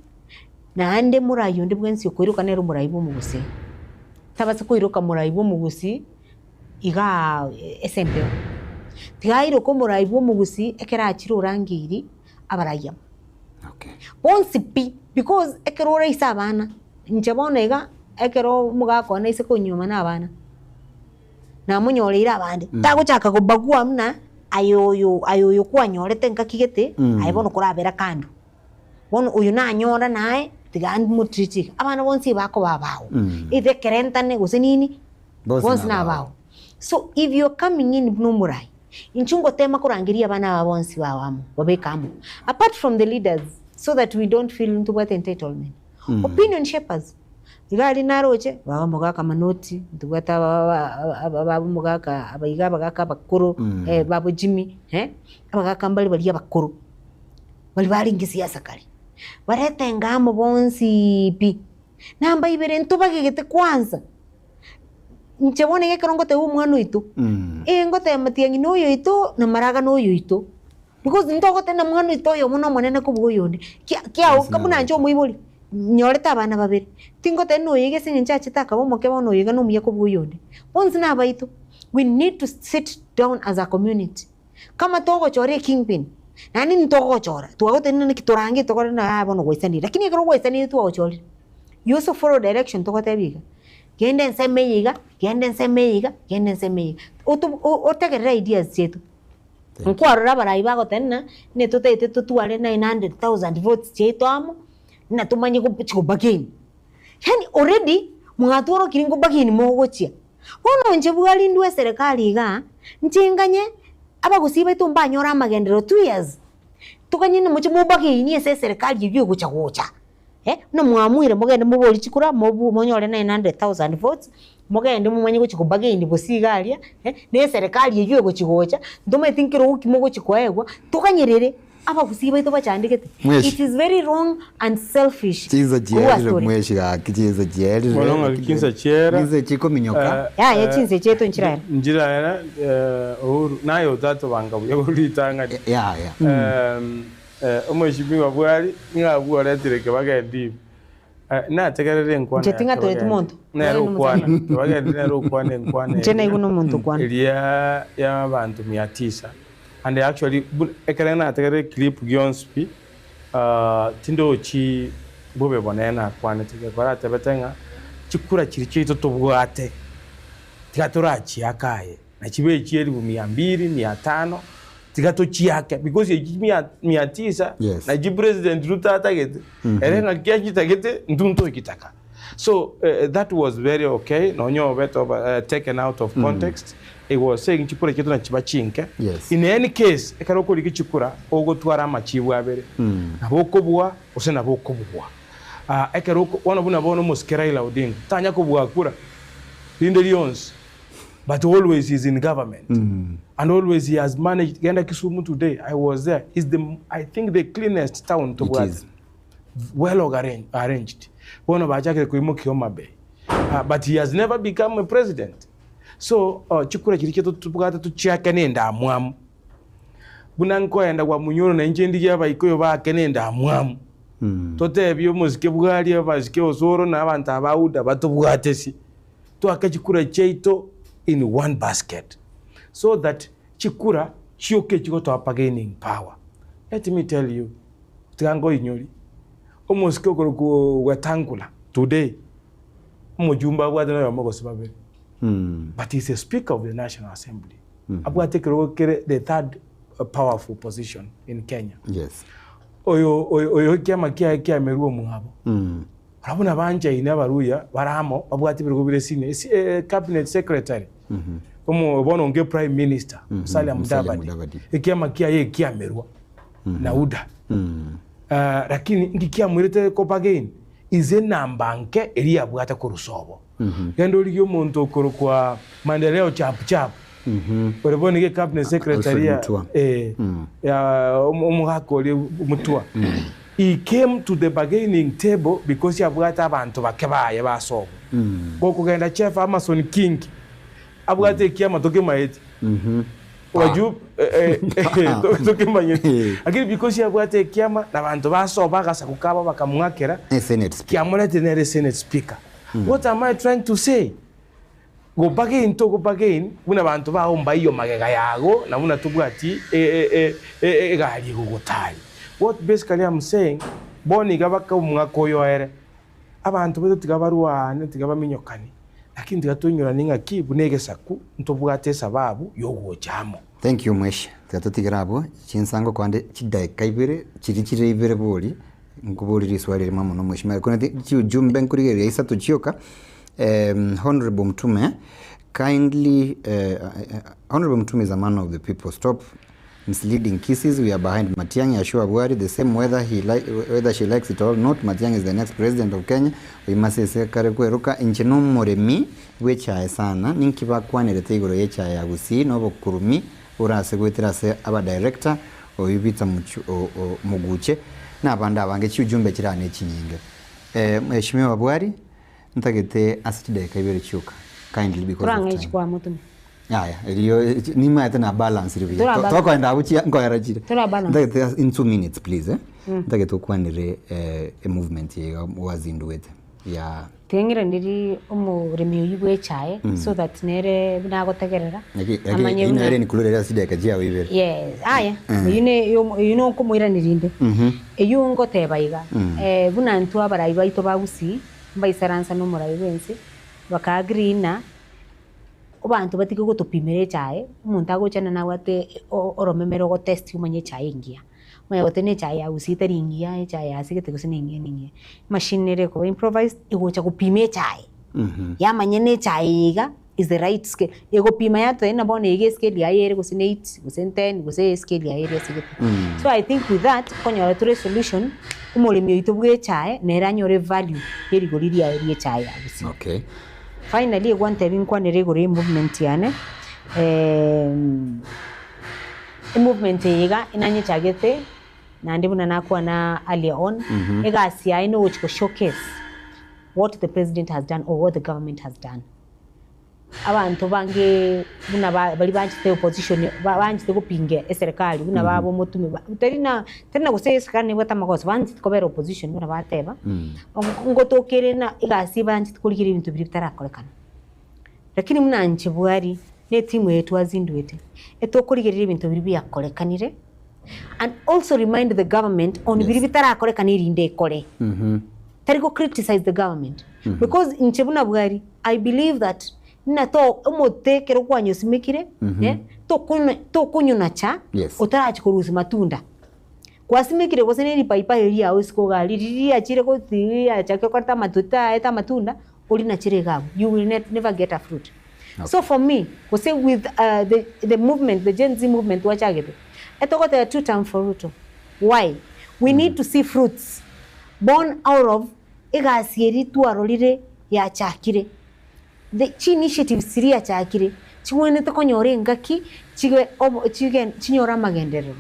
naende morai onde bwensi okoiroka nere omorai bwa omogusii, tabasa koiroka morai bwa omogusii. Igaa ase embeo. Tiga airoke omorai bw'omogusii ekero achire orangeiri abarai aba. Okay. Bonsi pi, because ekero oraise abana, inche bono iga, ekero omogaka one aise konyuoma na abana, namonyoreire abande, tagochaka kobagua buna aye oyo aye oyo kwanyorete ngaki gete, aye bono korabera kando. Bono oyo nanyora naye, tiga motreat iga. Abana bonsi bakoba abao, either ekerentane gose nini, Bonsi bonsi nabao. So if you're coming in buna omorai, inche ngotema korangeria abana aba bonsi bao amo, babeke amo. Apart from the leaders, so that we don't feel ntobwate entitlement. Opinion shapers, iga aria naroche, baba omogaka Manoti, ntobwate aba omogaka aba iga abagaka abakoro, babo Jimmy, abagaka mbare baria abakoro, baria barenge siasa kare. Barete enga amo bonsiiii pi, namba ibere ntobagegete kwanza. Inche bono iga ekero ngoteba omwana oito, eh ngoteba matiang'i na oyo oito na maraga na oyo oito, because ntogoteba na mwana oito oyomo na omonene kobua oyonde, kia kiago buna inche omoibori, nyorete abana babere, tingoteba na oyo iga ase eng'encho achete akaba omoke bono oyo iga na omuya kobua oyonde, bonsi na abaito, we need to sit down as a community, kama togochora ekingpin, naende ntogochora, twagotebia naki torange tokore na bono gwaisanire, lakini ekero gwaisanire twagochorire, you also follow direction togotebia iga. Genda ensemo eye iga, genda ensemo eye iga, genda ensemo eye iga. Oto otegerere ideas chiaito. Nkwarora abarai bagoteba ng'a ne totaete totware 900,000 votes chiaito amo, ng'a tomanye gochi go bargain. Yaani already mwatworokire ngo bargain mogochia. Bono inche bwarindwe eserekari igaa, nche nganye. Abagusii baito mbanyore amagenderero 2 years, toganye na moche mobageinie ase eserekari eywo egocha gocha eh, buna mwamuire mogende moborie chikura mobu monyore 900,000 votes, mogende momanye gochia kobagaini bosie iga aria eh, na eserekari eywo egochi gocha, ntomanyeti nkerogo ki mogochi koegwa, toganyerere abagusii baito bachandegete. Mweshi. It is very wrong and selfish Chinsa korwa chierire ase ore. mweshi gaki chinsa chierire. Bono ng'aki chinsa chiera. Chinsa chikominyoka. Yaya chinsa chiaito nchiraera. Nchiraera Uhuru naye otatobanga buya korwa ritang'ani. Yaya. Omweshimiwa Bwari nigo abwo oretire Kibagendi ime. Nategerere enkwana Inche ya ting'atoreti Kibagendi. monto. Nere Nere okwana. nomosani. Kibagendi nere okwana enkwana Inche eria. naigwe nomonto okwana. Eria ya abanto mia tisa. And actually bu- ekero nategerere clip gionsi pi, tindochi bobe bonene nakwanete gekora atebete ng'a chikura chiria chiaito tobwate tiga torachiake aye na chibe echi elifu mia mbili, mia tano, tiga tochiake because echi mia, mia tisa Yes. nachi President Ruto atagete ere ng'aki achitagete intwe ntochitaka. So that was very okay nonya obete over, taken out of context it was saying chikura chiaito nachiba chinke. Yes. In any case ekero okorigia chikura ogotwara amachibu abere nabo okobua gose nabo okobugwa. Ekero oko bono buna bono omosike Raila Odinga tanya kobua kura rinde rionsi but always he is in government and always he has managed genda Kisumu today I was there is the I think the cleanest town It tobwate is. well arranged bono bachakire koimokia Homa Bay but he has never become a president so chikura chiria chiaito tobwate tochiake na endamwamu buna nkoenda gwa Munyoro na inche ndigie abaikoyo baake na endamwamu totebie omosike bwaria abasike Osoro na abanto aba UDA batobwatesi toake chikura chiaito in one basket so that chikura chioka echigotoa bargaining power let me tell you tiga nkoinyori omosike okorokwa Wetangula today omojumbe abwate na oyomo gose babere but he's a speaker of the National Assembly abwate ekerogo kere the third powerful position in Kenya. Yes. Oyo oyo oyo ekiama kiaye kiamerwe omwabo. Barabwo nabanchaine abaruya bare amo babwate ebirogo bire senior esi cabinet secretary omo bono onge prime minister Musalia Musalia Mudavadi Mudavadi. ekiama kiaye ekiamerwa na UDA. Lakini nki kiamwerete ko bargain is enamba nke eria yabwate korwa sobo. Genda origie omonto okorokwa Maendeleo Chap Chap ore bono nigo ecabinet secretary Alfred ya Mutua. ya omogaka oria Mutua. He came to the bargaining table because yabwate abanto bake baye basobo. Gokogenda Chef Amason Kingi abwate ekiama tokemaeti waju tokemanyeti lakini because yabwate ekiama na banto basoba agasaku kabo bakamwakera Senate speaker. kiamorete nere senate speaker. What am I trying to say? Go bargain to go bargain buna banto bao mbaiyo magega yago na buna tobwati egari egogotari. What basically I'm saying bono iga baka omwaka oyo ere abanto baito tiga barwane tiga baminyokani lakini tiga toinyorani ng'aki buna egesaku ntobwate esababu yogocha amo. Thank you mweshi. Tiga totigere abwo chinsango kwande chidaika ibere chiri chire ibere bori nkobori riswali rimo mono mheshimiwa. Kuna chiujumbe nkorigereria isato chioka. Honorable Mtume kindly Honorable Mtume is a man of the people. Stop misleading kisses. We are behind Matiang'i. Assure Bwari the same whether he like whether she likes it or not. Matiang'i is the next president of Kenya. Oimasese kare kweruka inche nomoremi bw'echae sana ninki bakwanerete igoro y'echae ya Gusii nobokurumi orase goetera ase aba director oyo Peter Muguche na abande abange chiujumbe chirane chinyinge. Mheshimiwa Bwari ntagete ase chidakika ibere chioka kindly because of Turang'a time. echi kwa mutume. Aya, eriyo nimaete na balance ribuya. Tura balance. Tokoenda abuchi nkoera chire. Tura balance. Ntagete in 2 minutes please eh. Ntagete okwanire e movement ye wazinduete ya Ting'ire ndiri omoremi oyio bwa echae so that nere buna agotegerera amanye buna ere nikururera chidakika chiago ibere. Yes, aya eyio ne eyio nokomoiraneria inde eyio ngoteba iga buna intwe abarai baito ba Gusii mbaisaransa na omorai bwa ense baka agree ng'a abanto batige gotopimera echae omonto agochana nabwate oromeme rogotest omanye echae engiya omanye gose na echae ya Gusii tari engiya echae yasigete gose na engiya na engiya. Emachine ere ekoba improvised egocha gopima echae yamanya na echae eye iga. is the right scale. Egopima yatoe ng'a bono iga escale yaye ere gose ne eight gose ne ten gose escale yaye ere ase gete. So I think with that, nkonyora tore esolution, omoremi oito bwa echae nere anyore evalue ya erigori riaye ria echae ya gusii. Okay. Finally egwantebia nkwanere igoro ya emovement yane, emovement eye iga enanyechagete naende buna nakwana earlier on, egasi yaye nogochi go showcase what the president has done or what the government has done. Abanto bange buna ba baria banchete opposition ba banchete gopinga eserekari buna baba omotumi ba tari na tari na gose eserekari nebwate amagoso banchete kobera opposition buna bateba, ngotoka ere na egasi banchete korigereria ebinto biria bitarakorekana. Lakini buna inche bwari na etimu eye twazinduete, etokorigereria ebinto biria biakorekanire and also remind the government on biria bitarakorekana erinde ekore. Tari go criticize the government because inche buna bwari I believe that ng'a to omote ekero kwanyosimekire eh, tokonywa tokonyonacha Yes. otarachia korusia matunda. Kwasimekire gose na eripaipai eria riago isiko igaa riria riachire goti riachakire koreta amatuta aete amatunda, orinachere iga abwo, you will ne never get a fruit. So for me, gose with the the movement, the Gen Z movement twachagete, etogoteba two term for Ruto. Why? We need to see fruits born out of egasi eria twarorire yachakire. The chi initiatives chiria yachakire, chigwenerete konyora engaki chibe obo chigen chinyore amagenderero.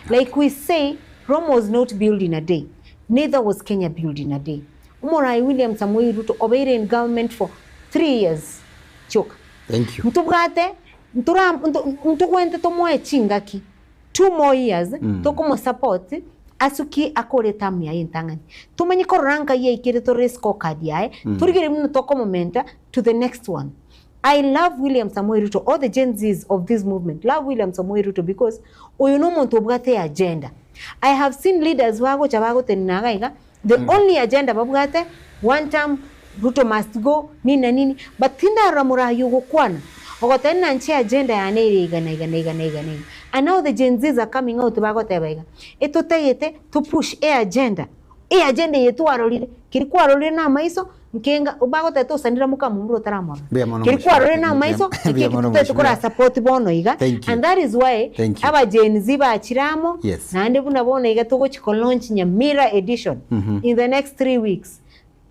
Like we say, Rome was not built in a day, neither was Kenya built in a day. Omorai William Samoei Ruto obeire in government for 3 years chioka. Thank you. Ntobwate ntora ntogwente tomoe chingaki 2 more years tokomosupport asuki akore term yaye entang'ani tomenye korora nkai yaikire tore scorecard yaye torigere buna tokomomenta to the next one. I love William Samoei Ruto, all the Gen Zs of this movement love William Samoei Ruto because oyo no omonto obwate agenda. I have seen leaders bagocha bagotenena iga iga, the only agenda babwate, one term, Ruto must go, nini na nini, but tindarora morayi ogokwana ogoteba ng'a nche agenda yane ere iga na iga na iga na iga na iga. And now the Gen Zs are coming out bagoteba iga, etotagete to push e agenda, e agenda eye twarorire, keri kwarorire na amaiso nkenga bagoteba tosanera mokamomura otaramorora. Mbuya mono Keri mheshimiwa. kwarorire na amaiso Mbuya mono ekeki totagete mheshimiwa. kora support bono iga. Thank you. And that is why Thank you. aba Gen Z bachire amo naende buna bono iga togochi kolaunch Nyamira edition in the next 3 weeks.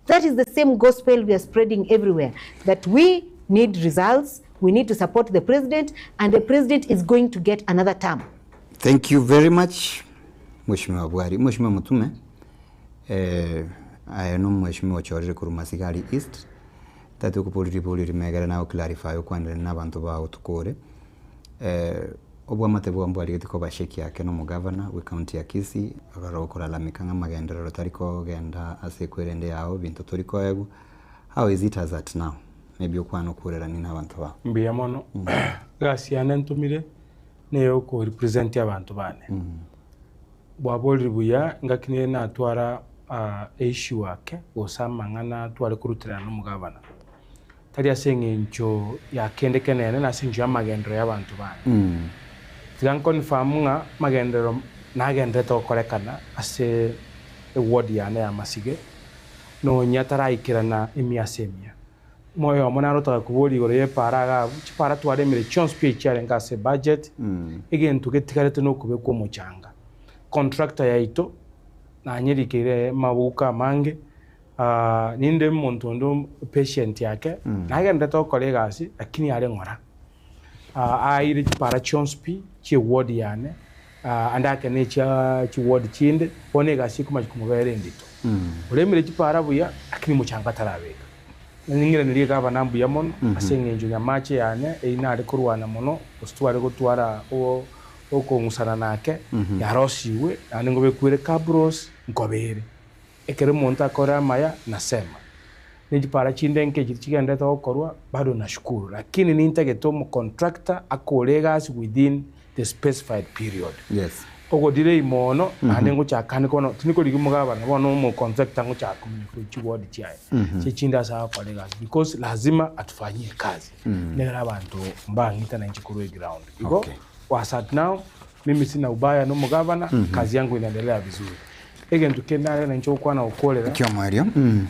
That is the same gospel we are spreading everywhere, that we need results, we need to support the president, and the president is going to get another term. Thank you very much, Mheshimiwa Bwari. Mheshimiwa Mutume, aye no mheshimiwa ochorire korwa Masigari East, tati okobori ribori rimegere na clarify okwanere na abanto bao tukore. Obwamate bwa mbwarigete koba sheki yake no omogavana bwe county ya Kisii, ororo okolalamika ng'a amagenderero tari kogenda ase ekwerende yao binto tori koegwa. How is it as at now? Maybe okwana okurerani na abanto bao. Mbuya mono. Egasi yane ntumire niyo okorepresent abanto bane. Bwaborire buya ngaki nere natwara issue ake gose amang'ana tware koruterana na omogavana. Tari ase eng'encho ya kende kenene na ase eng'encho ya amagenderero ya abanto bane. Tiga nconfirm ng'a amagenderero nagenderete gokorekana ase eward yane ya Masige nonya taraikerana emiase emiya. Moyo omo narotaka kobori igoro ya epara iga abwo, chipara twaremire chionsi pi echiarenge ase budget, egento getigarete na okobekwa omochanga. Contractor yaito nanyerikeire mabuko amange, ninde omonto onde patient yake, nagenderete gokora egasi lakini are ng'ora. Aire chipara chionsi pi chia eward yane, ande ake na echia chiward chinde, bono egasi ekomanya komobera endito. Oremire chipara buya, lakini mochanga tarabeka. Ning'iranerie gavana mbuya mono, ase eng'encho Nyamache yane, eyio nare korwana mono, gose tware gotwara okong'usana nake, yarosiwe, naende ngobekwere cabros, nkobere. Ekero omonto akore amaya, nasema. Nechipara chinde nke chiri chigenderete gokorwa, bado nashukuru. Lakini nintagete omocontractor akore egasi within the specified period. Ogodire mono, naende ngochakane kono, tinikorigi omogabana, bono omocontractor ngochaka komanya chiward chiaye. Chechinde ase agokora egasi, because lazima atufanyie kazi. Nigera abanto mbang'ita na inche korwa eground. Igo, as at now, mimi sina ubaya na omogavana, kazi yangu inaendelea vizuri. Egento kende nare na inche gokwana gokorera, Kiomwerio.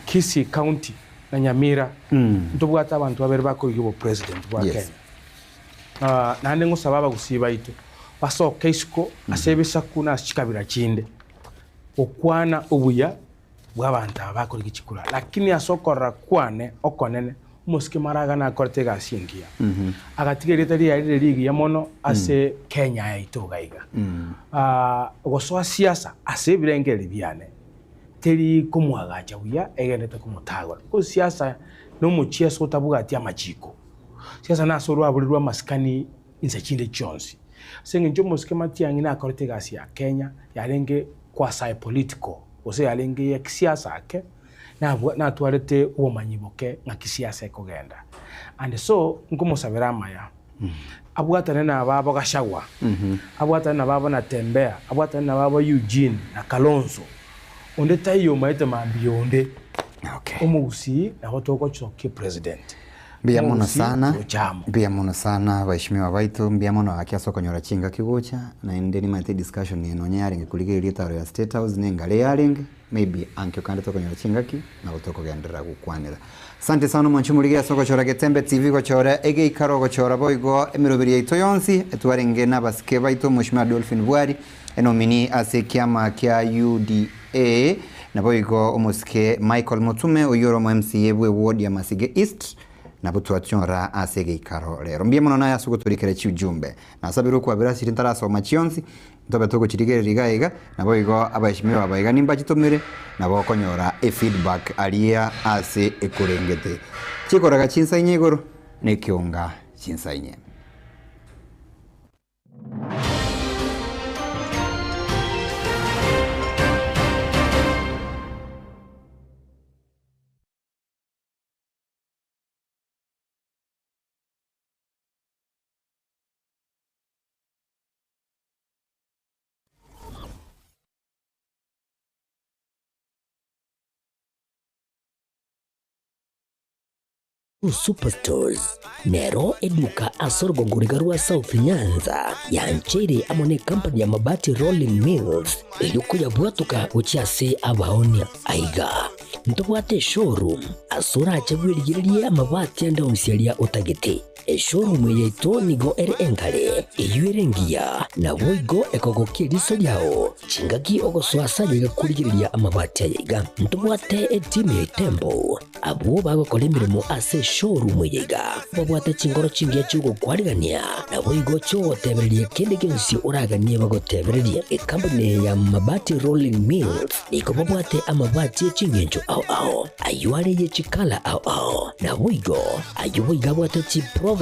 Kisii County. na Nyamira, ntobwate abanto babere bakorigia obopresident bwa Yes. Kenya. Ah, naende ngosaba abagusii baito, basoke isiko ase ebisaku na ase chikabira chinde, gokwana obuya bw'abanto aba bakorigia chikura. Lakini ase okorora kwane okonene, omosike Maraga nakorete egasi engiya, agatiga erieta riaye rire rigiya mono ase Kenya yaito iga iga. Ah, gosoa siasa ase ebirengererio biane, teri komoagacha buya egenderete komotagora. Because siasa na omochieso otabwati amachiko. Siasa nase orwabori rw'amasikani inse chinde chionsi. Ase eng'encho omosike Matiang'i nakorete egasi ya Kenya yarenge quasi political gose yarenge ya kisiasa ake, nabwa natwarete obomanyi boke ng'a kisiasa ekogenda. And so, nkomosabera amaya, abwatane na ababo Gachagua, abwatane na ababo Natembeya, abwatane na ababo Eugene na Kalonzo, onde taiyo omaete mambia onde. Okay. Omogusii nabo togochokia president. Mbuya mono Omogusii sana, tocha amo. mbuya mono sana abaheshimiwa baito, mbuya mono gaki ase okonyora chingaki gocha, naende nimanyete discussion eye nonye yarenge korigereria etaro ya State House na engare yarenge, maybe ankio kande tokonyora chingaki nabo tokogenderera gokwanera. Asante sana omwanchi omorigereria ase ogochora Getembe TV gochora egeikaro gochora boigo emeroberi yaito yonsi, etwarenge na abasike baito Mheshimiwa Dolphin Bwari, Enomini ase ekiama kia UDA, naboigo omosike Michael Motume oyio ore omo MCA bwe ward ya Masige East nabwo twachora ase egeikaro rero. Mbuya mono naye ase ogotorikera chiujumbe. Nasabire okwabera ase chiria ntarasoma chionsi, ntobe togochirigereria iga iga, naboigo abaheshimiwa aba iga nimbachitomere, nabo okonyora efeedback aria ase ekorengete. Chikoraga chinsa inye igoro, na ekionga chinsa inye. Superstores nero eduka ase orogongo riga rwa South Nyanza yancheire amo necompany ya Mabati Rolling Mills eyio koyabwatoka gochia ase abaonia. Aiga ntobwate eshowroom ase orache bwerigererie amabati ande onsi aria otagete. Eshowroom eye yaito nigo ere engare, eyio ere engiya, naboigo ekogokia eriso riao chingaki ogosoa ase ayaiga korigereria amabati aya iga. Ntobwate etimu ya Itembo Abwo bagokora emeremo ase eshowroom eye iga babwate chinkoro chingiya chi'ogokwarigania, naboigo chi'ogotebereria kende gionsi oraganie bagotebererie. Ekampuni eye ya Mabati Rolling Mills nigo babwate amabati e chingencho ao ao, ayio are ye chikala ao ao, naboigo ayio boigo abwate chiprova.